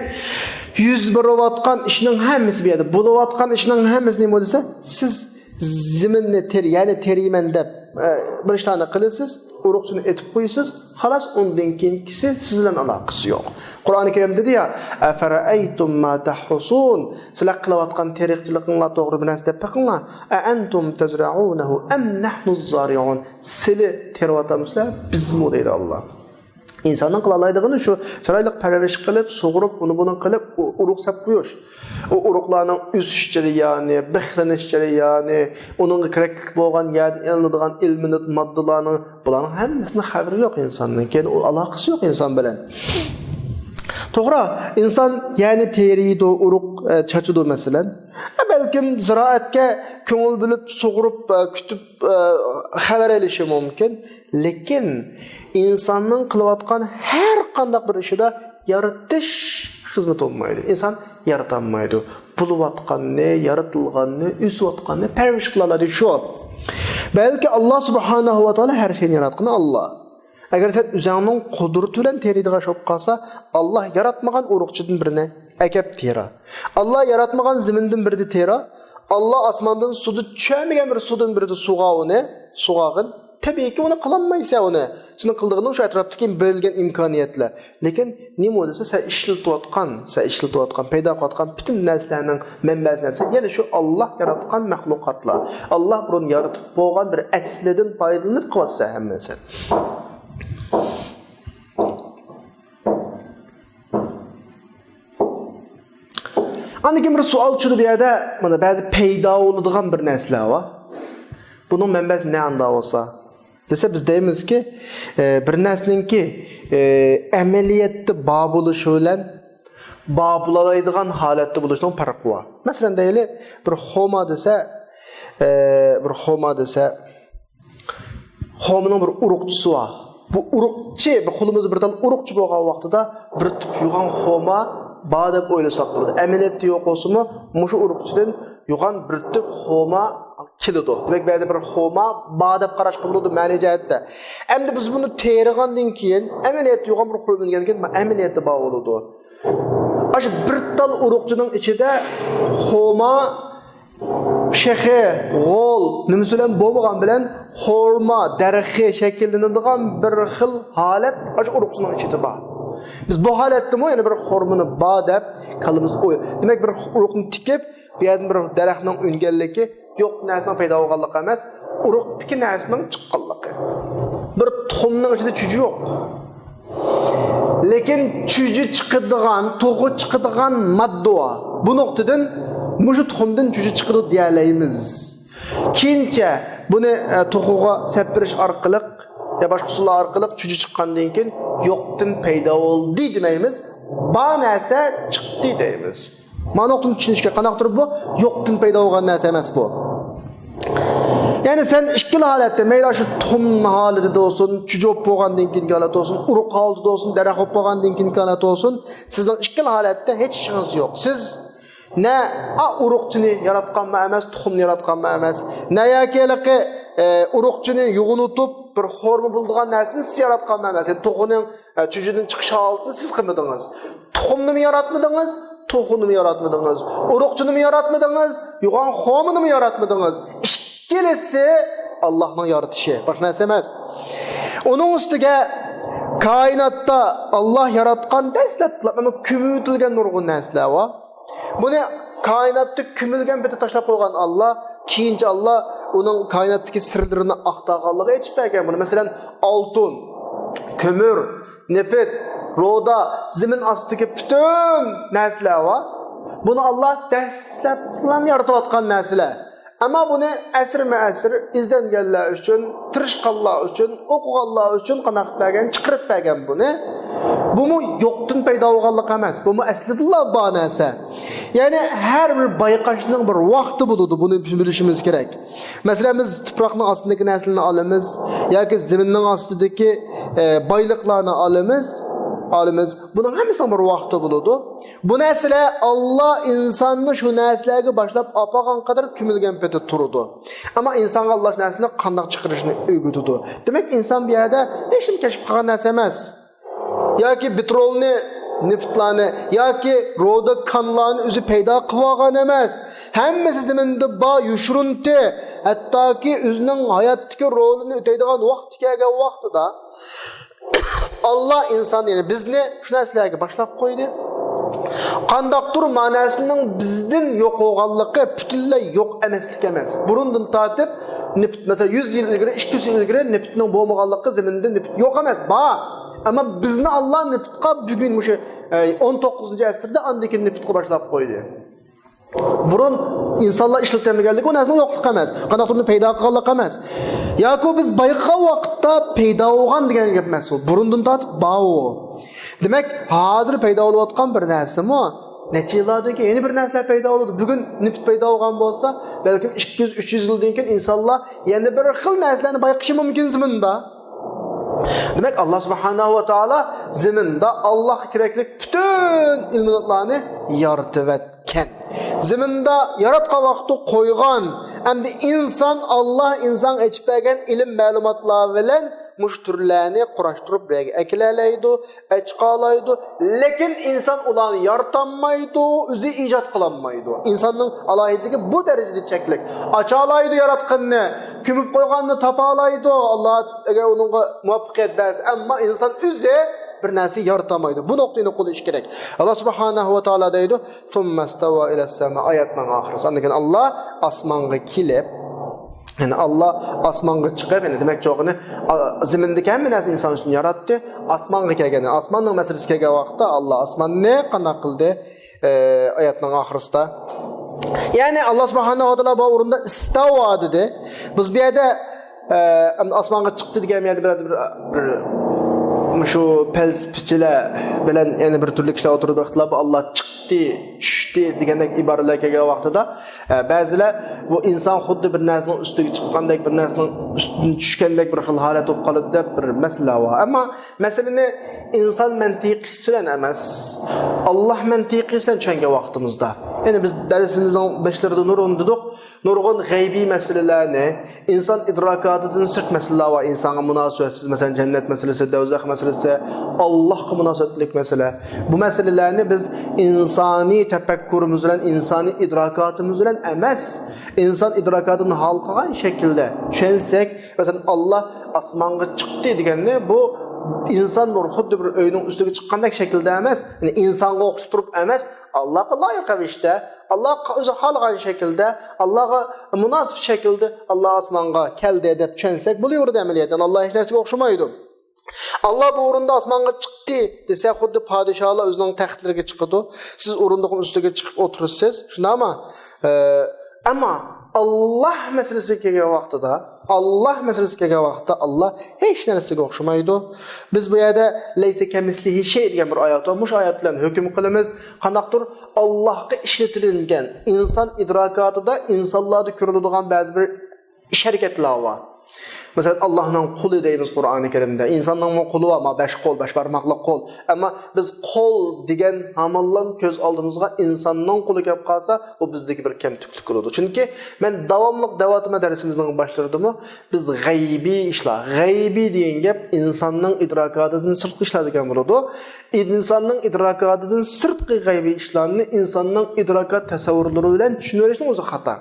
يۈز بېرىۋاتقان ئىشنىڭ ھەممىسى بۇ يەردە. بولۇۋاتقان ئىشنىڭ ھەممىسى نېمە دېسە، سىز زېمىننى تېر-، يەنى تېرىيمەن دەپ، ئە، بىر ئىشلارنى قىلىسىز، ئۇرۇقچىنى ئېتىپ قويىسىز، خالاس، ئۇندىن كېيىنكىسى سىز بىلەن ئالاقىسى يوق. قۇرئان كەرىم دېدى يا، «ئەفەرەئەيتۇم ما تەھرۇسۇن»، سىلەر قىلىۋاتقان تېرىقچىلىقىڭلار توغرا بىر نەرسە دەپ بېقىڭلار. «ئەئەنتۇم تەزرەئۇنەھۇ ئەم نەھنۇ زارىئۇن»، سىلى تېرىۋاتامسىلەر، بىزمۇ دەيدۇ ئاللا. ئىنساننىڭ قىلالايدىغىنى شۇ، چىرايلىق پەرۋەرىش قىلىپ، سۇغۇرۇپ، ئۇنى بۇنى قىلىپ، ئۇ-، ئۇرۇق سەپ قويۇش. ئۇ ئۇرۇقلارنىڭ ئۆسۈش جەريانى، بىخلىنىش جەريانى، ئۇنىڭغا كېرەكلىك بولغان يەردىن ئېلىنىدىغان ئېلېمېنت ماددىلارنىڭ، بۇلارنىڭ ھەممىسىنىڭ خەۋىرى يوق ئىنساننىڭ. كېيىن ئۇ ئالاقىسى يوق ئىنسان بىلەن. توغرا، ئىنسان يەنى تېرىيدۇ، ئۇرۇق، ئە، چاچىدۇ مەسىلەن. ئە، بەلكىم زىرائەتكە كۆڭۈل بۆلۈپ، سۇغۇرۇپ، ئە، كۈتۈپ، ئە، خەۋەر ئېلىشى مۇمكىن. لېكىن ئىنساننىڭ قىلىۋاتقان ھەر قانداق بىر ئىشىدا يارىتىش خىزمىتى بولمايدۇ. ئىنسان يارىتالمايدۇ. بولۇۋاتقاننى، يارىتىلغاننى، ئۆسۈۋاتقاننى پەرۋىش قىلالايدۇ شۇ. بەلكى ئاللا سۇبھانەھۇ ۋە تائالا ھەر شەينى ياراتقىنى ئاللا. ئەگەر سەن ئۆزۈڭنىڭ قۇدرىتى بىلەن تېرىيدىغان ئىش بولۇپ قالسا، ئاللا ياراتمىغان ئۇرۇقچىدىن بىرنى ئەكەپ تېرە. ئاللا ياراتمىغان زېمىندىن بىرنى تېرە. ئاللا ئاسماندىن سۇدا چۈشەلمىگەن بىر سۇدىن بىرنى سۇغا ئۇنى، سۇغاغىن. تەبىئىيكى، ئۇنى قىلالمايسەن ئۇنى. سېنىڭ قىلىدىغىنىڭ شۇ ئەتراپتىكى بېرىلگەن ئىمكانىيەتلەر. لېكىن نېمە دېسە، سەن ئىشلىتىۋاتقان، سەن ئىشلىتىۋاتقان، پەيدا قىلىۋاتقان پۈتۈن نەرسىلەرنىڭ مەنبەسى نەرسە، يەنى شۇ ئاللا ياراتقان مەخلۇقاتلار. ئاللا بۇرۇن يارىتىپ بولغان بىر ئەسلىدىن پايدىلىنىپ قىلىۋاتىسەن ھەممىسى. ئاندىن كېيىن بىر سوئال چۈشىدۇ بۇ يەردە. مانا بەزى پەيدا بولىدىغان بىر نەرسىلەر بار. بۇنىڭ مەنبەسى نە ئاندا بولسا؟ دېسە، بىز دەيمىزكى، ئە، بىر نەرسىنىڭكى، ئە، ئەمەلىيەتتە بار بولۇشى بىلەن بار بولالايدىغان ھالەتتە بولۇشنىڭ پەرقى بار. مەسىلەن، دەيلى، بىر خورما دېسە، ئە، بىر خورما دېسە، خورمىنىڭ بىر ئۇرۇقچىسى بار. بۇ ئۇرۇقچى، بۇ قولىمىزدا بىر تال ئۇرۇقچى بولغان ۋاقتىدا بىر تۈپ يوغان خورما بار دەپ ئويلىساق بولىدۇ. ئەمەلىيەتتە يوق بولسىمۇ، مۇشۇ ئۇرۇقچىدىن يوغان بىر تۈپ خورما كېلىدۇ. دېمەك، بۇ يەردە بىر خورما بار دەپ قاراشقا بولىدۇ مەنىي جەھەتتە. ئەمدى بىز بۇنى تېرىغاندىن كېيىن، ئەمەلىيەتتە يوغان بىر خورما ئۈنگەندىن كېيىن، ئەمەلىيەتتە بار بولىدۇ. ئاشۇ بىر تال ئۇرۇقچىنىڭ ئىچىدە خورما شېخى، غول، نېمىسى بىلەن بولمىغان بىلەن خورما دەرىخى شەكىللىنىدىغان بىر خىل ھالەت ئاشۇ ئۇرۇقچىنىڭ ئىچىدە بار. بىز بۇ ھالەتتىمۇ يەنە بىر خورمىنى بار دەپ كاللىمىزدا ئوي-، دېمەك، بىر ئۇرۇقنى تىكىپ، بۇ يەردىن بىر دەرەخنىڭ ئۈنگەنلىكى يوق نەرسىنىڭ پەيدا بولغانلىقى ئەمەس، ئۇرۇقتىكى نەرسىنىڭ چىققانلىقى. بىر تۇخۇمنىڭ ئىچىدە چۈجە يوق. لېكىن چۈجە چىقىدىغان، توخۇ چىقىدىغان ماددا بار. بۇ نۇقتىدىن مۇشۇ تۇخۇمدىن چۈجە چىقىدۇ دېيەلەيمىز. كېيىنچە بۇنى، ئە، توخۇغا سەپتۈرۈش ئارقىلىق يا باشقا ئۇسۇللار ئارقىلىق چۈجە چىققاندىن كېيىن يوقتىن پەيدا بولدى دېمەيمىز. بار نەرسە چىقتى دەيمىز. مانا نۇقتىنى چۈشىنىشكە قانداقتۇر بۇ يوقتىن پەيدا بولغان نەرسە ئەمەس بۇ. يەنى سەن ئىككىلا ھالەتتە، مەيلى شۇ تۇخۇم ھالىتىدە بولسۇن، چۈجە بولۇپ بولغاندىن كېيىنكى ھالەت بولسۇن، ئۇرۇق ھالىتىدە بولسۇن، دەرەخ بولۇپ بولغاندىن كېيىنكى ھالەت بولسۇن، سىزنىڭ ئىككىلا ھالەتتە ھېچ ئىشىڭىز يوق. سىز نە ئا ئۇرۇقچىنى ياراتقانمۇ ئەمەس، تۇخۇمنى ياراتقانمۇ ئەمەس، نە ياكى ھېلىقى، ئە، ئۇرۇقچىنى يوغىنىتىپ بىر خورما بولىدىغان نەرسىنى سىز ياراتقانمۇ ئەمەس. يەنى توخۇنىڭ، ئە، چۈجىدىن چىقىش ھالىتىنى سىز قىلمىدىڭىز. تۇخۇمنىمۇ ياراتمىدىڭىز، توخۇنىمۇ ياراتمىدىڭىز، ئۇرۇقچىنىمۇ ياراتمىدىڭىز، يوغان خورمىنىمۇ ياراتمىدىڭىز. ئىككىلىسى ئاللاھنىڭ يارىتىشى، باشقا نەرسە ئەمەس. ئۇنىڭ ئۈستىگە كائىناتتا ئاللاھ ياراتقان دەسلەپتىلا كۆمۈۋېتىلگەن نۇرغۇن نەرسىلەر بار. بۇنى كائىناتتا كۆمۈلگەن پېتى تاشلاپ قويغان ئاللاھ، كېيىنچە ئاللاھ ئۇنىڭ كائىناتتىكى سىرلىرىنى ئاختارغانلىقى ئېچىپ بەرگەن بۇنى. مەسىلەن، ئالتۇن، كۆمۈر، نېفىت، رۇدا، زېمىن ئاستىدىكى پۈتۈن نەرسىلەر بار. بۇنى ئاللاھ دەسلەپتىلا يارىتىۋاتقان نەرسىلەر. ئەمما بۇنى ئەسىرمۇ ئەسىر ئىزدەنگەنلەر ئۈچۈن، تىرىشقانلار ئۈچۈن، ئوقۇغانلار ئۈچۈن قانداق قىلىپ بەرگەن، چىقىرىپ بەرگەن بۇنى. بۇمۇ يوقتىن پەيدا بولغانلىق ئەمەس، بۇمۇ ئەسلىدىنلا بار نەرسە. يەنى ھەر بىر بايقاشنىڭ بىر ۋاقتى بولىدۇ، بۇنى بىلىشىمىز كېرەك. مەسىلەن، بىز تۇپراقنىڭ ئاستىدىكى نەرسىلەرنى ئالىمىز ياكى زېمىننىڭ ئاستىدىكى، ئە، بايلىقلارنى ئالىمىز، ئالىمىز. بۇنىڭ ھەممىسىنىڭ بىر ۋاقتى بولىدۇ. بۇ نەرسىلەر، ئاللا ئىنساننى شۇ نەرسىلەرگە باشلاپ ئاپارغان قەدەر كۆمۈلگەن پېتى تۇرىدۇ. ئەمما ئىنسانغا ئاللا شۇ نەرسىنى قانداق چىقىرىشنى ئۆگىتىدۇ. دېمەك، ئىنسان بۇ يەردە ھېچنېمە كەشىپ قىلغان نەرسە ئەمەس. ياكى پېترولنى، نېفىتلارنى ياكى رۇدا كانلارنى ئۆزى پەيدا قىلىۋالغان ئەمەس. ھەممىسى زېمىندا بار، يوشۇرۇنتى. ھەتتاكى ئۆزىنىڭ ھاياتتىكى رولىنى ئۆتەيدىغان ۋاقتى كەلگەن ۋاقتىدا، ئاللا ئىنسان، يەنى بىزنى شۇ نەرسىلەرگە باشلاپ قويدى. قانداقتۇر مەنىسىنىڭ بىزدىن يوق بولغانلىقى، پۈتۈنلەي يوق ئەمەسلىك ئەمەس. بۇرۇندىن تارتىپ نېفىت، مەسىلەن، يۈز يىل ئىلگىرى، ئىككى يۈز يىل ئىلگىرى نېفىتنىڭ بولمىغانلىقى، زېمىندە نېفىت يوق ئەمەس، بار. ئەمما بىزنى ئاللا نېفىتقا بۈگۈن مۇشۇ، ئە، ئون توققۇزىنچى ئەسىردە ئاندىن كېيىن نېفىتقا باشلاپ قويدى. بۇرۇن ئىنسانلار ئىشلىتەلمىگەنلىكى ئۇ نەرسىنىڭ يوقلۇقى ئەمەس. قانداقتۇر ئۇنى پەيدا قىلغانلىقى ئەمەس. ياكى بىز بايقىغان ۋاقىتتا پەيدا بولغان دېگەن گەپ ئەمەس ئۇ. بۇرۇندىن تارتىپ بار ئۇ. دېمەك، ھازىر پەيدا بولۇۋاتقان بىر نەرسىمۇ نەچچە يىللاردىن كېيىن يەنە بىر نەرسىلەر پەيدا بولىدۇ. بۈگۈن نېفىت پەيدا بولغان بولسا، بەلكىم ئىككى يۈز، ئۈچ يۈز يىلدىن كېيىن ئىنسانلار يەنە بىر خىل نەرسىلەرنى بايقىشى مۇمكىن زېمىندا. دېمەك، ئاللا سۇبھانەھۇ ۋە تائالا زېمىندا ئاللاغا كېرەكلىك پۈتۈن ئىلمىنى يارىتىۋەتكەن. زېمىندا ياراتقان ۋاقتى قويغان. ئەمدى ئىنسان، ئاللا ئىنسانغا ئېچىپ بەرگەن ئىلىم مەلۇماتلار بىلەن مۇشۇ تۈرلەرنى قۇراشتۇرۇپ بىر يەرگە ئەكېلەلەيدۇ، ئەچىقالايدۇ. لېكىن ئىنسان ئۇلارنى يارىتالمايدۇ، ئۆزى ئىجاد قىلالمايدۇ. ئىنساننىڭ ئالاھىدىلىكى بۇ دەرىجىدە چەكلىك. ئاچالايدۇ ياراتقىنىنى، كۆمۈپ قويغاننى تاپالايدۇ. ئاللا ئەگەر ئۇنىڭغا مۇۋەپپەقىيەت بەرسە، ئەمما ئىنسان ئۆزى بىر نەرسە يارىتالمايدۇ. بۇ نۇقتىنى قوللىشى كېرەك. ئاللا سۇبھانەھۇ ۋە تائالا دەيدۇ، «ثم استوى إلى السماء» ئايەتنىڭ ئاخىرىسى. ئاندىن كېيىن ئاللا ئاسمانغا كېلىپ، يەنى ئاللا ئاسمانغا چىقىپ، يەنى دېمەكچى بولغىنى، ئا، زېمىندىكى ھەممە نەرسىنى ئىنسان ئۈچۈن ياراتتى. ئاسمانغا كەلگەن، ئاسماننىڭ مەسىلىسى كەلگەن ۋاقىتتا ئاللا ئاسماننى قانداق قىلدى؟ ئە، ئايەتنىڭ ئاخىرىسىدا. يەنى ئاللا سۇبھانەھۇ ۋە تائالا بۇ ئورۇندا ئىستاۋا دېدى. بىز بۇ يەردە، ئە، ئاسمانغا چىقتى دېگەن يەردە بىر، بىر، بىر، مۇشۇ پەلسەپىچىلەر بىلەن يەنە بىر تۈرلۈك كىشىلەر ئوتتۇرىدا بىر ئىختىلاپ، ئاللا چىقتى، چۈشتى دېگەندەك ئىبارىلەر كەلگەن ۋاقتىدا، ئە، بەزىلەر بۇ ئىنسان خۇددى بىر نەرسىنىڭ ئۈستىگە چىققاندەك، بىر نەرسىنىڭ ئۈستىدىن چۈشكەندەك بىر خىل ھالەت بولۇپ قالىدۇ دەپ بىر مەسىلە بار. ئەمما مەسىلىنى ئىنسان مەنتىقى بىلەن ئەمەس، ئاللا مەنتىقى بىلەن چۈشەنگەن ۋاقتىمىزدا، يەنى بىز دەرسىمىزنىڭ باشلىرىدا نۇرغۇن دېدۇق، نۇرغۇن غەيبىي مەسىلىلەرنى، ئىنسان ئىدراكاتىدىن سىرت مەسىلىلەر بار، ئىنسانغا مۇناسىۋەتسىز، مەسىلەن، جەننەت مەسىلىسى، دوزاخ مەسىلىسى، ئاللاغا مۇناسىۋەتلىك مەسىلە. بۇ مەسىلىلەرنى بىز ئىنسانىي تەپەككۇرىمىز بىلەن، ئىنسانىي ئىدراكاتىمىز بىلەن ئەمەس، ئىنسان ئىدراكاتىدىن خالىغان شەكىلدە چۈشەنسەك، مەسىلەن، ئاللا ئاسمانغا چىقتى دېگەننى، بۇ ئىنسان بىر خۇددى بىر ئۆينىڭ ئۈستىگە چىققاندەك شەكىلدە ئەمەس، يەنى ئىنسانغا ئوخشاپ تۇرۇپ ئەمەس، ئاللاغا لايىق رەۋىشتە، ئاللا ئۆزى خالىغان شەكىلدە، ئاللاغا مۇناسىپ شەكىلدە ئاللا ئاسمانغا كەلدى دەپ چۈشەنسەك بولۇۋېرىدۇ ئەمەلىيەتتە. ئاللا ھېچ نەرسىگە ئوخشىمايدۇ. ئاللا بۇ ئورۇندا ئاسمانغا چىقتى دېسە، خۇددى پادىشاھلار ئۆزىنىڭ تەختلىرىگە چىقىدۇ، سىز ئورۇندۇقنىڭ ئۈستىگە چىقىپ ئولتۇرىسىز، شۇنداقمۇ؟ ئە، ئەمما ئاللا مەسىلىسىگە كەلگەن ۋاقتىدا، ئاللا مەسىلىسىگە كەلگەن ۋاقىتتا ئاللا ھېچ نەرسىگە ئوخشىمايدۇ. بىز بۇ يەردە لەيسە كەمىسلىھى شەي دېگەن بىر ئايەت بار. مۇشۇ ئايەت بىلەن ھۆكۈم قىلىمىز. قانداقتۇر ئاللاغا ئىشلىتىلگەن، ئىنسان ئىدراكاتىدا، ئىنسانلاردا كۆرۈلىدىغان بەزى بىر ئىش ھەرىكەتلەر بار. مەسىلەن، ئاللانىڭ قولى دەيمىز قۇرئانى كەرىمدە. ئىنساننىڭمۇ قولى بار، ما بەش قول، بەش بارماقلىق قول. ئەمما بىز قول دېگەن ھامانلا كۆز ئالدىمىزغا ئىنساننىڭ قولى كەپ قالسا، بۇ بىزدىكى بىر كەمتۈكلۈك بولىدۇ. چۈنكى مەن داۋاملىق دەۋاتىمەن دەرسىمىزنىڭ باشلىرىدىمۇ، بىز غەيبىي ئىشلار، غەيبىي دېگەن گەپ ئىنساننىڭ ئىدراكاتىدىن سىرتقى ئىشلار دېگەن بولىدۇ. ئىنساننىڭ ئىدراكاتىدىن سىرتقى غەيبىي ئىشلارنى ئىنساننىڭ ئىدراكات تەسەۋۋۇرلىرى بىلەن چۈشىنىۋېلىشنىڭ ئۆزى خاتا.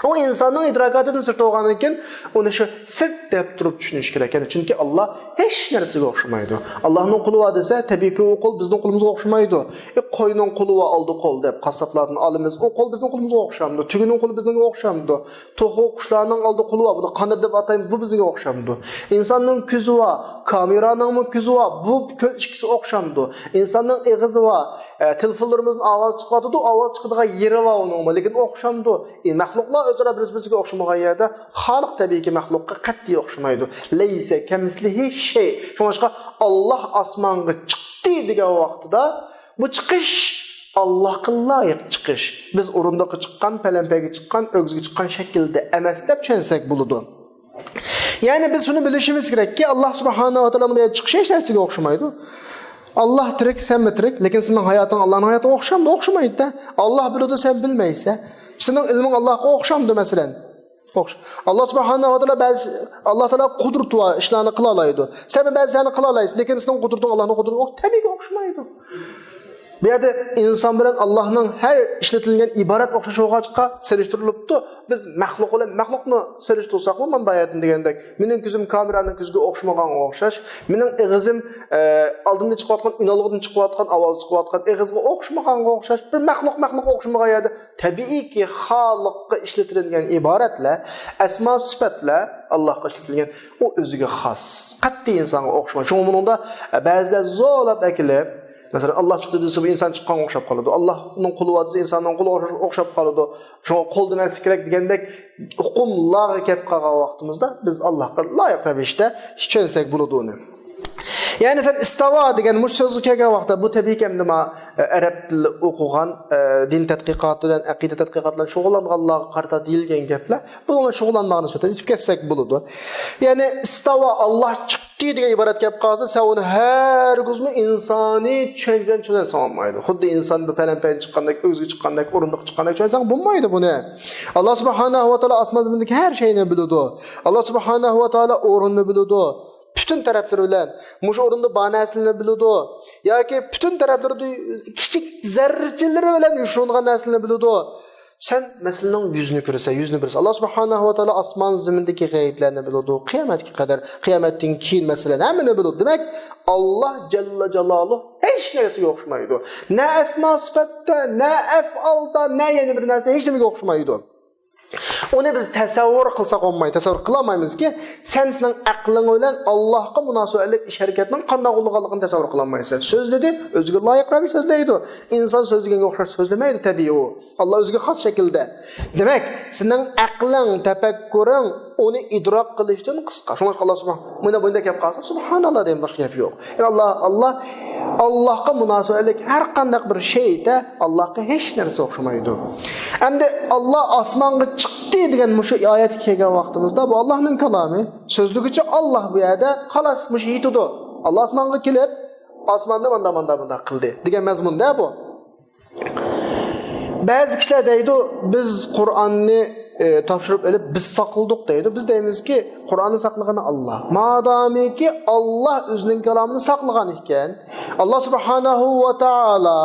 ئۇ ئىنساننىڭ ئىدراكاتىدىن سىرت بولغاندىن كېيىن، ئۇنى شۇ سىرت دەپ تۇرۇپ چۈشىنىش كېرەك. يەنى چۈنكى ئاللا ھېچ نەرسىگە ئوخشىمايدۇ. ئاللانىڭ قولى بار دېسە، تەبىئىيكى ئۇ قول بىزنىڭ قولىمىزغا ئوخشىمايدۇ. ئى، قوينىڭ قولى بار ئالدى قول دەپ قاسساپلاردىن ئالىمىز، ئۇ قول بىزنىڭ قولىمىزغا ئوخشامدۇ؟ تۆگىنىڭ قولى بىزنىڭگە ئوخشامدۇ؟ توخۇ قۇشلارنىڭ ئالدى قولى بار، بۇنى قانات دەپ ئاتايمىز، بۇ بىزنىڭگە ئوخشامدۇ؟ ئىنساننىڭ كۆزى بار، كامېرانىڭمۇ كۆزى بار، بۇ كۆز ئىككىسى ئوخشامدۇ؟ ئىنساننىڭ ئېغىزى بار، ئە، تېلېفونلىرىمىزدىن ئاۋاز چىقىۋاتىدۇ، ئاۋاز چىقىدىغان يېرى بار ئۇنىڭمۇ، لېكىن ئوخشامدۇ؟ ئى، مەخلۇقلار ئۆزئارا بىرسى-بىرسىگە ئوخشىمىغان يەردە خالىق تەبىئىيكى مەخلۇققا قەتئىي ئوخشىمايدۇ. لەيسە كەمىسلىھى شەي. شۇڭلاشقا، ئاللاھ ئاسمانغا چىقتى دېگەن ۋاقتىدا، بۇ چىقىش ئاللاھقا لايىق چىقىش. بىز ئورۇندۇققا چىققان، پەلەمپەيگە چىققان، ئۆگزىگە چىققان شەكىلدە ئەمەس دەپ چۈشەنسەك بولىدۇ. يەنى بىز شۇنى بىلىشىمىز كېرەككى، ئاللاھ سۇبھانەھۇ ۋە تائالانىڭ بۇ يەردە چىقىشى ھېچ نەرسىگە ئوخشىمايدۇ. ئاللاھ تىرىك، سەنمۇ تىرىك، لېكىن سېنىڭ ھاياتىڭ ئاللاھنىڭ ھاياتىغا ئوخشامدۇ؟ ئوخشىمايدۇ-دە. ئاللاھ بىلىدۇ، سەن بىلمەيسەن. سېنىڭ ئىلمىڭ ئاللاھقا ئوخشامدۇ، مەسىلەن؟ ئوخش-، ئاللاھ سۇبھانەھۇ ۋە تائالا بەزى، ئاللاھ تائالا قۇدرىتى بار ئىشلارنى قىلالايدۇ. سەن بەزى ئىشلارنى قىلالايسەن، لېكىن سېنىڭ قۇدرىتىڭ ئاللاھنىڭ قۇدرىتىگە ئوخ-، تەبىئىيكى ئوخشىمايدۇ. بۇ يەردە ئىنسان بىلەن ئاللاھنىڭ ھەر ئىشلىتىلگەن ئىبارەت ئوخشاش بولغاچقا سېلىشتۇرۇلۇپتۇ. بىز مەخلۇق بىلەن مەخلۇقنى سېلىشتۇرساقمۇ، مانا باياتىن دېگەندەك، مېنىڭ كۆزۈم كامېرانىڭ كۆزىگە ئوخشىمىغانغا ئوخشاش، مېنىڭ ئېغىزىم، ئە، ئالدىمدا چىقىۋاتقان، ئۈنئالغۇدىن چىقىۋاتقان ئاۋاز چىقىۋاتقان ئېغىزغا ئوخشىمىغانغا ئوخشاش، بىر مەخلۇق مەخلۇققا ئوخشىمىغان يەردە تەبىئىيكى خالىققا ئىشلىتىلگەن ئىبارەتلەر، ئەسما سۈپەتلەر ئاللاھقا ئىشلىتىلگەن، ئۇ ئۆزىگە خاس، قەتئىي ئىنسانغا ئوخشىمايدۇ. شۇڭا بۇنىڭدا، ئە، بەزىلەر زورلاپ ئەكېلىپ، مەسىلەن، ئاللاھ چىقتى دېسە، بۇ ئىنسان چىققانغا ئوخشاپ قالىدۇ. ئاللاھنىڭ قولى بار دېسە، ئىنساننىڭ قولىغا ئوخشاپ قالىدۇ. شۇڭا قول دېمەسلىك كېرەك دېگەندەك ئۇقۇملارغا كەپ قالغان ۋاقتىمىزدا، بىز ئاللاھقا لايىق رەۋىشتە چۈشەنسەك بولىدۇ ئۇنى. يەنى سەن ئىستاۋا دېگەن مۇشۇ سۆزگە كەلگەن ۋاقىتتا، بۇ تەبىئىيكى ئەمدى ما، ئە، ئەرەب تىلى ئوقۇغان، ئە، دىن تەتقىقاتى بىلەن، ئەقىدە تەتقىقاتى بىلەن شۇغۇللانغانلارغا قارىتا دېيىلگەن گەپلەر. بۇنىڭغا شۇغۇللانمىغان نىسبەتەن ئۆتۈپ كەتسەك بولىدۇ. يەنى ئىستاۋا، ئاللاھ چىقتى دېگەن ئىبارەت كەپ قالسا، سەن ئۇنى ھەرگىزمۇ ئىنسانىي چۈشەنچە بىلەن چۈشەنسەڭ بولمايدۇ. خۇددى ئىنسان بىر پەلەمپەيگە چىققاندەك، ئۆگزىگە چىققاندەك، ئورۇندۇققا چىققاندەك چۈشەنسەڭ بولمايدۇ بۇنى. ئاللاھ سۇبھانەھۇ ۋە تائالا ئاسمان زېمىندىكى ھەر شەينى بىلىدۇ. ئاللاھ سۇبھانەھۇ ۋە تائالا ئورنىنى بىلىدۇ. پۈتۈن تەرەپلىرى بىلەن مۇشۇ ئورۇندا بار نەرسىلەرنى بىلىدۇ. ياكى پۈتۈن تەرەپلىرىدە كىچىك زەررىچىلىرى بىلەن يوشۇرۇنغان نەرسىلەرنى بىلىدۇ. سەن مەسىلىنىڭ يۈزىنى كۆرىسەن، يۈزىنى بىلىسەن. ئاللاھ سۇبھانەھۇ ۋە تائالا ئاسمان زېمىندىكى غەيىبلەرنى بىلىدۇ، قىيامەتكە قەدەر، قىيامەتتىن كېيىن مەسىلەن ھەممىنى بىلىدۇ. دېمەك، ئاللاھ جەللە جالالۇھ ھېچ نەرسىگە ئوخشىمايدۇ. نە ئەسما سۈپەتتە، نە ئەفئالدا، نە يەنە بىر نەرسە، ھېچ نېمىگە ئوخشىمايدۇ. ئۇنى بىز تەسەۋۋۇر قىلساق بولمايدۇ، تەسەۋۋۇر قىلالمايمىزكى، سەن سېنىڭ ئەقلىڭ بىلەن ئاللاھقا مۇناسىۋەتلىك ئىش ھەرىكەتنىڭ قانداق بولىدىغانلىقىنى تەسەۋۋۇر قىلالمايسەن. سۆزلىدى، ئۆزىگە لايىق رەۋىشتە سۆزلەيدۇ. ئىنسان سۆزلىگەنگە ئوخشاش سۆزلىمەيدۇ، تەبىئىي ئۇ. ئاللاھ ئۆزىگە خاس شەكىلدە. دېمەك، سېنىڭ ئەقلىڭ، تەپەككۇرۇڭ ئۇنى ئىدراك قىلىشتىن قىسقا. شۇڭلاشقا ئاللاھ سۇبھان-، مۇنداق، مۇنداق گەپ قالسا، سۇبھاناللاھ دېگەن باشقا گەپ يوق. يەنى ئاللاھ، ئاللاھ، ئاللاھقا مۇناسىۋەتلىك ھەر قانداق بىر شەيئدە ئاللاھقا ھېچ نەرسە ئوخشىمايدۇ. ئەمدى ئاللاھ ئاسمانغا چىقتى دېگەن مۇشۇ ئايەتكە كەلگەن ۋاقتىمىزدا، بۇ ئاللاھنىڭ كالامى. سۆزلىگۈچى ئاللاھ بۇ يەردە، خالاس، مۇشۇ يېتىدۇ. ئاللاھ ئاسمانغا كېلىپ، ئاسماندا مۇنداق، مۇنداق، مۇنداق قىلدى دېگەن مەزمۇندا بۇ. بەزى كىشىلەر دەيدۇ، بىز قۇرئاننى، ئى، تاپشۇرۇپ ئېلىپ، بىز ساقلىدۇق دەيدۇ. بىز دەيمىزكى، قۇرئاننى ساقلىغىنى ئاللاھ. مادامىكى ئاللاھ ئۆزىنىڭ كالامىنى ساقلىغان ئىكەن، ئاللاھ سۇبھانەھۇ ۋە تائالا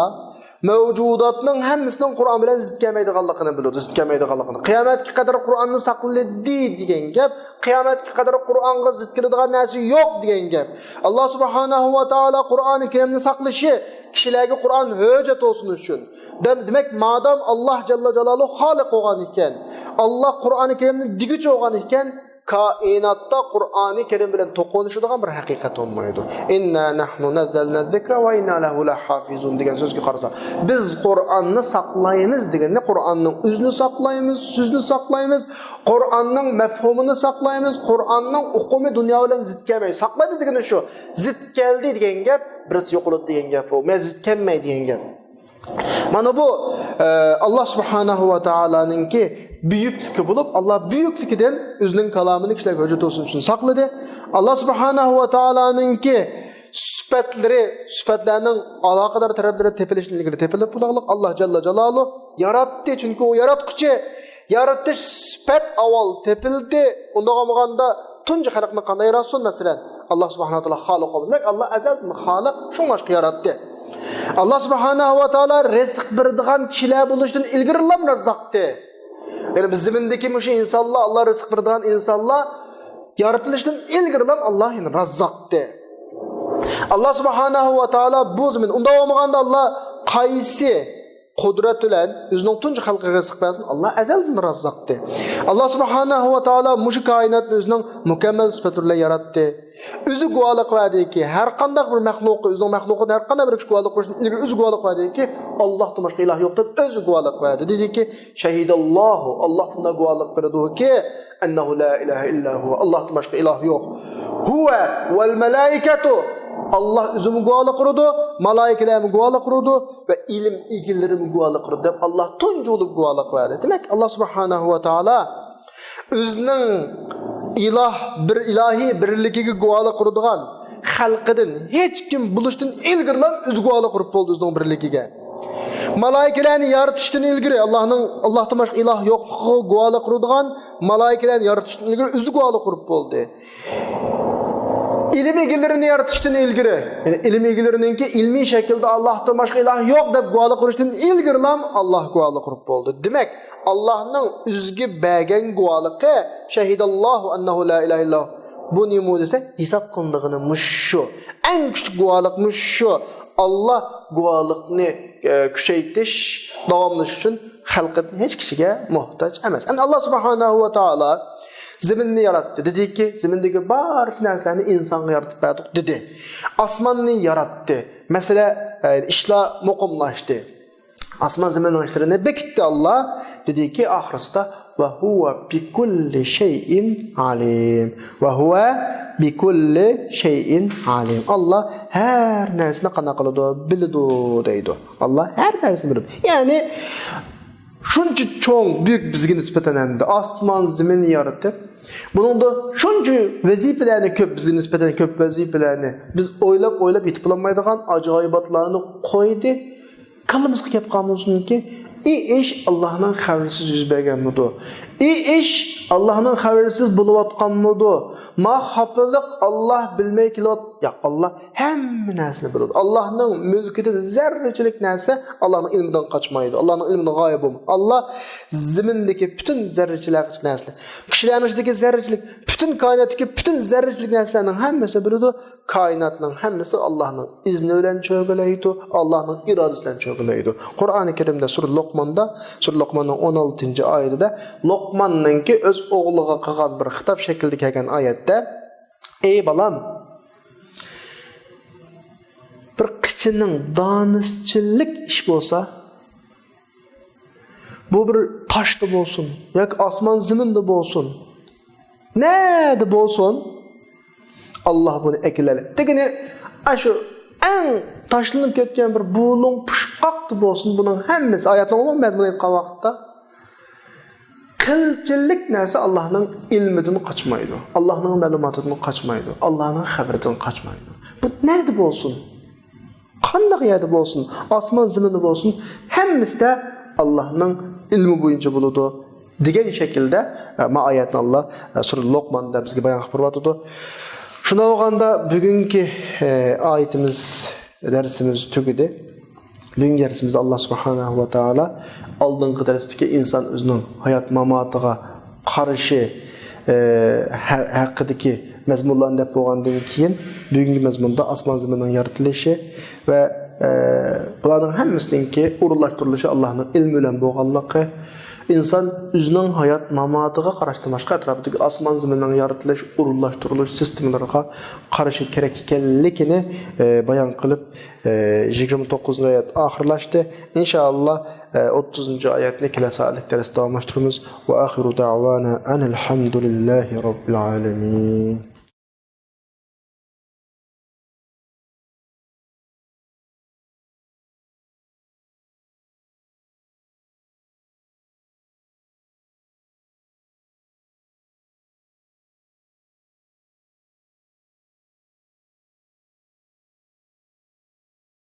مەۋجۇداتنىڭ ھەممىسىنىڭ قۇرئان بىلەن زىت كەلمەيدىغانلىقىنى بىلىدۇ، زىت كەلمەيدىغانلىقىنى. قىيامەتكە قەدەر قۇرئاننى ساقلىدى دېگەن گەپ، قىيامەتكە قەدەر قۇرئانغا زىت كېلىدىغان نەرسە يوق دېگەن گەپ. ئاللاھ سۇبھانەھۇ ۋە تائالا قۇرئانى كەرىمنى ساقلىشى كىشىلەرگە قۇرئان ھۆججەت بولسۇن ئۈچۈن. دەم-، دېمەك، مادام ئاللاھ جەللە جالالۇھ خالىق بولغان ئىكەن، ئاللاھ قۇرئانى كەرىمنى دېگۈچى بولغان ئىكەن، كائىناتتا قۇرئانى كەرىم بىلەن توقۇنۇشىدىغان بىر ھەقىقەت بولمايدۇ. «ئىننا نەھنۇ نەززەلنە زىكرە ۋە ئىننا لەھۇ لەھافىزۇن» دېگەن سۆزگە قارىساق، بىز قۇرئاننى ساقلايمىز دېگەندە، قۇرئاننىڭ ئۆزىنى ساقلايمىز، سۆزنى ساقلايمىز، قۇرئاننىڭ مەفھۇمىنى ساقلايمىز، قۇرئاننىڭ ئۇقۇمى دۇنيا بىلەن زىت كەلمەيدۇ. ساقلايمىز دېگىنى شۇ، زىت كەلدى دېگەن گەپ، بىرسى يوقىلىدۇ دېگەن گەپ بۇ. مەن زىت كەلمەي دېگەن گەپ. مانا بۇ، ئە، ئاللاھ سۇبھانەھۇ ۋە تائالانىڭكى بۈيۈكلۈكى بولۇپ، ئاللاھ بۈيۈكلۈكىدىن ئۆزىنىڭ كالامىنى كىشىلەرگە ھۆججەت بولسۇن ئۈچۈن ساقلىدى. ئاللاھ سۇبھانەھۇ ۋە تائالانىڭكى سۈپەتلىرى، سۈپەتلەرنىڭ ئالاقىدار تەرەپلىرى تېپىلىشتىن ئىلگىرى تېپىلىپ بولغانلىق، ئاللاھ جەللە جالالۇھ ياراتتى، چۈنكى ئۇ ياراتقۇچى. يارىتىش سۈپەت ئاۋۋال تېپىلدى. ئۇنداق بولمىغاندا تۇنجى خەلقنى قانداق ياراتسۇن؟ مەسىلەن، ئاللاھ سۇبھانەھۇ ۋە تائالا خالىق بولدى. دېمەك، ئاللاھ ئەزەلدىن خالىق، شۇڭلاشقا ياراتتى. ئاللاھ سۇبھانەھۇ ۋە تائالا رىزىق بېرىدىغان كىشىلەر بولۇشتىن ئىلگىرىلا راززاقتى. يەنى بىز زېمىندىكى مۇشۇ ئىنسانلار، ئاللاھ رىزىق بېرىدىغان ئىنسانلار يارىتىلىشتىن ئىلگىرىلا ئاللاھ يەنى راززاقتى. ئاللاھ سۇبھانەھۇ ۋە تائالا بۇ زېمىن، ئۇنداق بولمىغاندا ئاللاھ قايسى قۇدرەت بىلەن ئۆزىنىڭ تۇنجى خەلقىگە رىزىق بەرسۇن، ئاللا ئەزەلدىن رازاقتى. ئاللا سۇبھانەھۇ ۋە تائالا مۇشۇ كائىناتنى ئۆزىنىڭ مۇكەممەل سۈپەت بىلەن ياراتتى. ئۆزى گۇۋاھلىق بەردىكى، ھەر قانداق بىر مەخلۇقى، ئۆزىنىڭ مەخلۇقىدىن ھەر قانداق بىر كىشى گۇۋاھلىق بېرىشتىن ئىلگىرى ئۆزى گۇۋاھلىق بەردىكى، ئاللاھتىن باشقا ئىلاھ يوق دەپ ئۆزى گۇۋاھلىق بەردى. دېدىكى، شەھىداللاھۇ، ئاللا بۇنداق گۇۋاھلىق بېرىدۇكى، ئەننەھۇ لا ئىلاھە ئىللا ھۇۋە، ئاللاھتىن باشقا ئىلاھ يوق. ھۇۋە ۋەل مەلائىكەتۇ، ئاللا ئۆزىمۇ گۇۋاھلىق بېرىدۇ، مالائىكىلەرمۇ گۇۋاھلىق بېرىدۇ ۋە ئىلىم ئىگىلىرىمۇ گۇۋاھلىق بېرىدۇ دەپ ئاللا تۇنجى بولۇپ گۇۋاھلىق بەردى. دېمەك، ئاللا سۇبھانەھۇ ۋە تائالا ئۆزىنىڭ ئىلاھ، بىر ئىلاھىي بىرلىكىگە گۇۋاھلىق بېرىدىغان، خەلقىدىن ھېچ كىم بولۇشتىن ئىلگىرىلا ئۆزى گۇۋاھلىق بېرىپ بولدى ئۆزىنىڭ بىرلىكىگە. مالائىكىلەرنى يارىتىشتىن ئىلگىرى، ئاللانىڭ، ئاللاھتىن باشقا ئىلاھ يوقلۇقىغا گۇۋاھلىق بېرىدىغان، مالائىكىلەرنى يارىتىشتىن ئىلگىرى ئۆزى گۇۋاھلىق بېرىپ بولدى. ئىلىم ئىگىلىرىنى يارىتىشتىن ئىلگىرى، يەنى ئىلىم ئىگىلىرىنىڭكى ئىلمىي شەكىلدە ئاللاھتىن باشقا ئىلاھ يوق دەپ گۇۋاھلىق بېرىشتىن ئىلگىرىلا ئاللاھ گۇۋاھلىق بېرىپ بولدى. دېمەك، ئاللاھنىڭ ئۆزىگە بەرگەن گۇۋاھلىقى، شەھىداللاھۇ ئەننەھۇ لا ئىلاھە ئىللا ھۇ. بۇ نېمە دېسە، ھېساب قىلىنىدىغىنى مۇشۇ. ئەڭ كۈچلۈك گۇۋاھلىق مۇشۇ. ئاللاھ گۇۋاھلىقنى، ئە، كۈچەيتىش، داۋاملىشىش ئۈچۈن خەلقىدىن ھېچ كىشىگە موھتاج ئەمەس. ئەمدى ئاللاھ سۇبھانەھۇ ۋە تائالا زېمىننى ياراتتى. دېدىكى، زېمىندىكى بارلىق نەرسىلەرنى ئىنسانغا يارىتىپ بەردۇق، دېدى. ئاسماننى ياراتتى. مەسىلە، ئە، ئىشلار مۇقىملاشتى. ئاسمان زېمىننىڭ ئىشلىرىنى بېكىتتى ئاللاھ. دېدىكى، ئاخىرسىدا، ۋە ھۇۋە بىكۇللى شەيئىن ئالىم. ۋە ھۇۋە بىكۇللى شەيئىن ئالىم. ئاللاھ ھەر نەرسىنى قانداق قىلىدۇ؟ بىلىدۇ دەيدۇ. ئاللاھ ھەر نەرسىنى بىلىدۇ. يەنى، شۇنچە چوڭ، بۈيۈك بىزگە نىسبەتەن ئەمدى ئاسمان زېمىننى يارىتىپ، بۇنىڭدا شۇنچە ۋەزىپىلەرنى كۆپ، بىزگە نىسبەتەن كۆپ ۋەزىپىلەرنى بىز ئويلاپ، ئويلاپ يېتىپ بولالمايدىغان ئاجايىباتلارنى قويدى. كاللىمىزغا كەپ قالمىسۇنكى، ئى ئىش ئاللاھنىڭ خەۋىرىسىز يۈز بەرگەنمىدۇ؟ ئى ئىش ئاللاھنىڭ خەۋىرىسىز بولۇۋاتقانمىدۇ؟ ما خاپىلىق ئاللاھ بىلمەي كېلىۋات-، ياق، ئاللاھ ھەممە نەرسىنى بىلىدۇ. ئاللاھنىڭ مۈلكىدىن زەررىچىلىك نەرسە ئاللاھنىڭ ئىلمىدىن قاچمايدۇ. ئاللاھنىڭ ئىلمىدىن غايىب بولمايدۇ. ئاللاھ زېمىندىكى پۈتۈن زەررىچىلەرچىلىك نەرسىلەر، كىشىلەرنىڭ ئىچىدىكى زەررىچىلىك، پۈتۈن كائىناتتىكى پۈتۈن زەررىچىلىك نەرسىلەرنىڭ ھەممىسىنى بىلىدۇ. كائىناتنىڭ ھەممىسى ئاللاھنىڭ ئىزنى بىلەن چۆگىلەيدۇ، ئاللاھنىڭ ئىرادىسى بىلەن چۆگىلەيدۇ. قۇرئانى كەرىمدە سۈرە لوقماندا، سۈرە لوقماننىڭ ئون ئالتىنچى ئايىتىدە، لوقماننىڭكى ئۆز ئوغلىغا قىلغان بىر خىتاب شەكلىدە كەلگەن ئايەتتە، ئەي بالام، بىر قىچىنىڭ دانىسىچىلىك ئىش بولسا، بۇ بىر تاشتا بولسۇن ياكى ئاسمان زېمىندا بولسۇن، نەدە بولسۇن، ئاللاھ بۇنى ئەكېلەلەيدۇ. دېگىنى، ئاشۇ ئەڭ تاشلىنىپ كەتكەن بىر بۇلۇڭ پۇشقاقتا بولسۇن، بۇنىڭ ھەممىسى، ئايەتنىڭ ئومۇمىي مەزمۇنىنى ئېيتقان ۋاقىتتا، قىلچىلىك نەرسە ئاللاھنىڭ ئىلمىدىن قاچمايدۇ، ئاللاھنىڭ مەلۇماتىدىن قاچمايدۇ، ئاللاھنىڭ خەۋىرىدىن قاچمايدۇ. بۇ نەدە بولسۇن، قانداق يەردە بولسۇن، ئاسمان زېمىندا بولسۇن، ھەممىسىدە ئاللاھنىڭ ئىلمى بويىچە بولىدۇ، دېگەن شەكىلدە، ئە، ما ئايەتنى ئاللا، ئە، سۈرە لوقماندا بىزگە بايان قىلىپ بېرىۋاتىدۇ. شۇنداق بولغاندا بۈگۈنكى، ئە، ئايىتىمىز، دەرسىمىز تۈگىدى. بۈگۈنكى دەرسىمىزدە ئاللا سۇبھانەھۇ ۋە تائالا ئالدىنقى دەرستىكى ئىنسان ئۆزىنىڭ ھايات ماماتىغا قارىشى، ئە، ھە-، ھەققىدىكى مەزمۇنلارنى دەپ بولغاندىن كېيىن، بۈگۈنكى مەزمۇندا ئاسمان زېمىننىڭ يارىتىلىشى ۋە، ئە، بۇلارنىڭ ھەممىسىنىڭكى ئورۇنلاشتۇرۇلۇشى ئاللانىڭ ئىلمى بىلەن بولغانلىقى، ئىنسان ئۆزىنىڭ ھايات ماماتىغا قاراشتىن باشقا، ئەتراپىدىكى ئاسمان زېمىننىڭ يارىتىلىش، ئورۇنلاشتۇرۇلۇش سىستېمىلىرىغا قارىشى كېرەك ئىكەنلىكىنى، ئە، بايان قىلىپ، ئە، يىگىرمە توققۇزىنچى ئايەت ئاخىرلاشتى. ئىنشائاللا، ئە، ئوتتۇزىنچى ئايەتنى كېلەر سائەتلىك دەرستە داۋاملاشتۇرىمىز. ۋە ئاخىرۇ دەئۋانا ئەنىل ھەمدۇلىللاھى رەببىل ئالەمىن.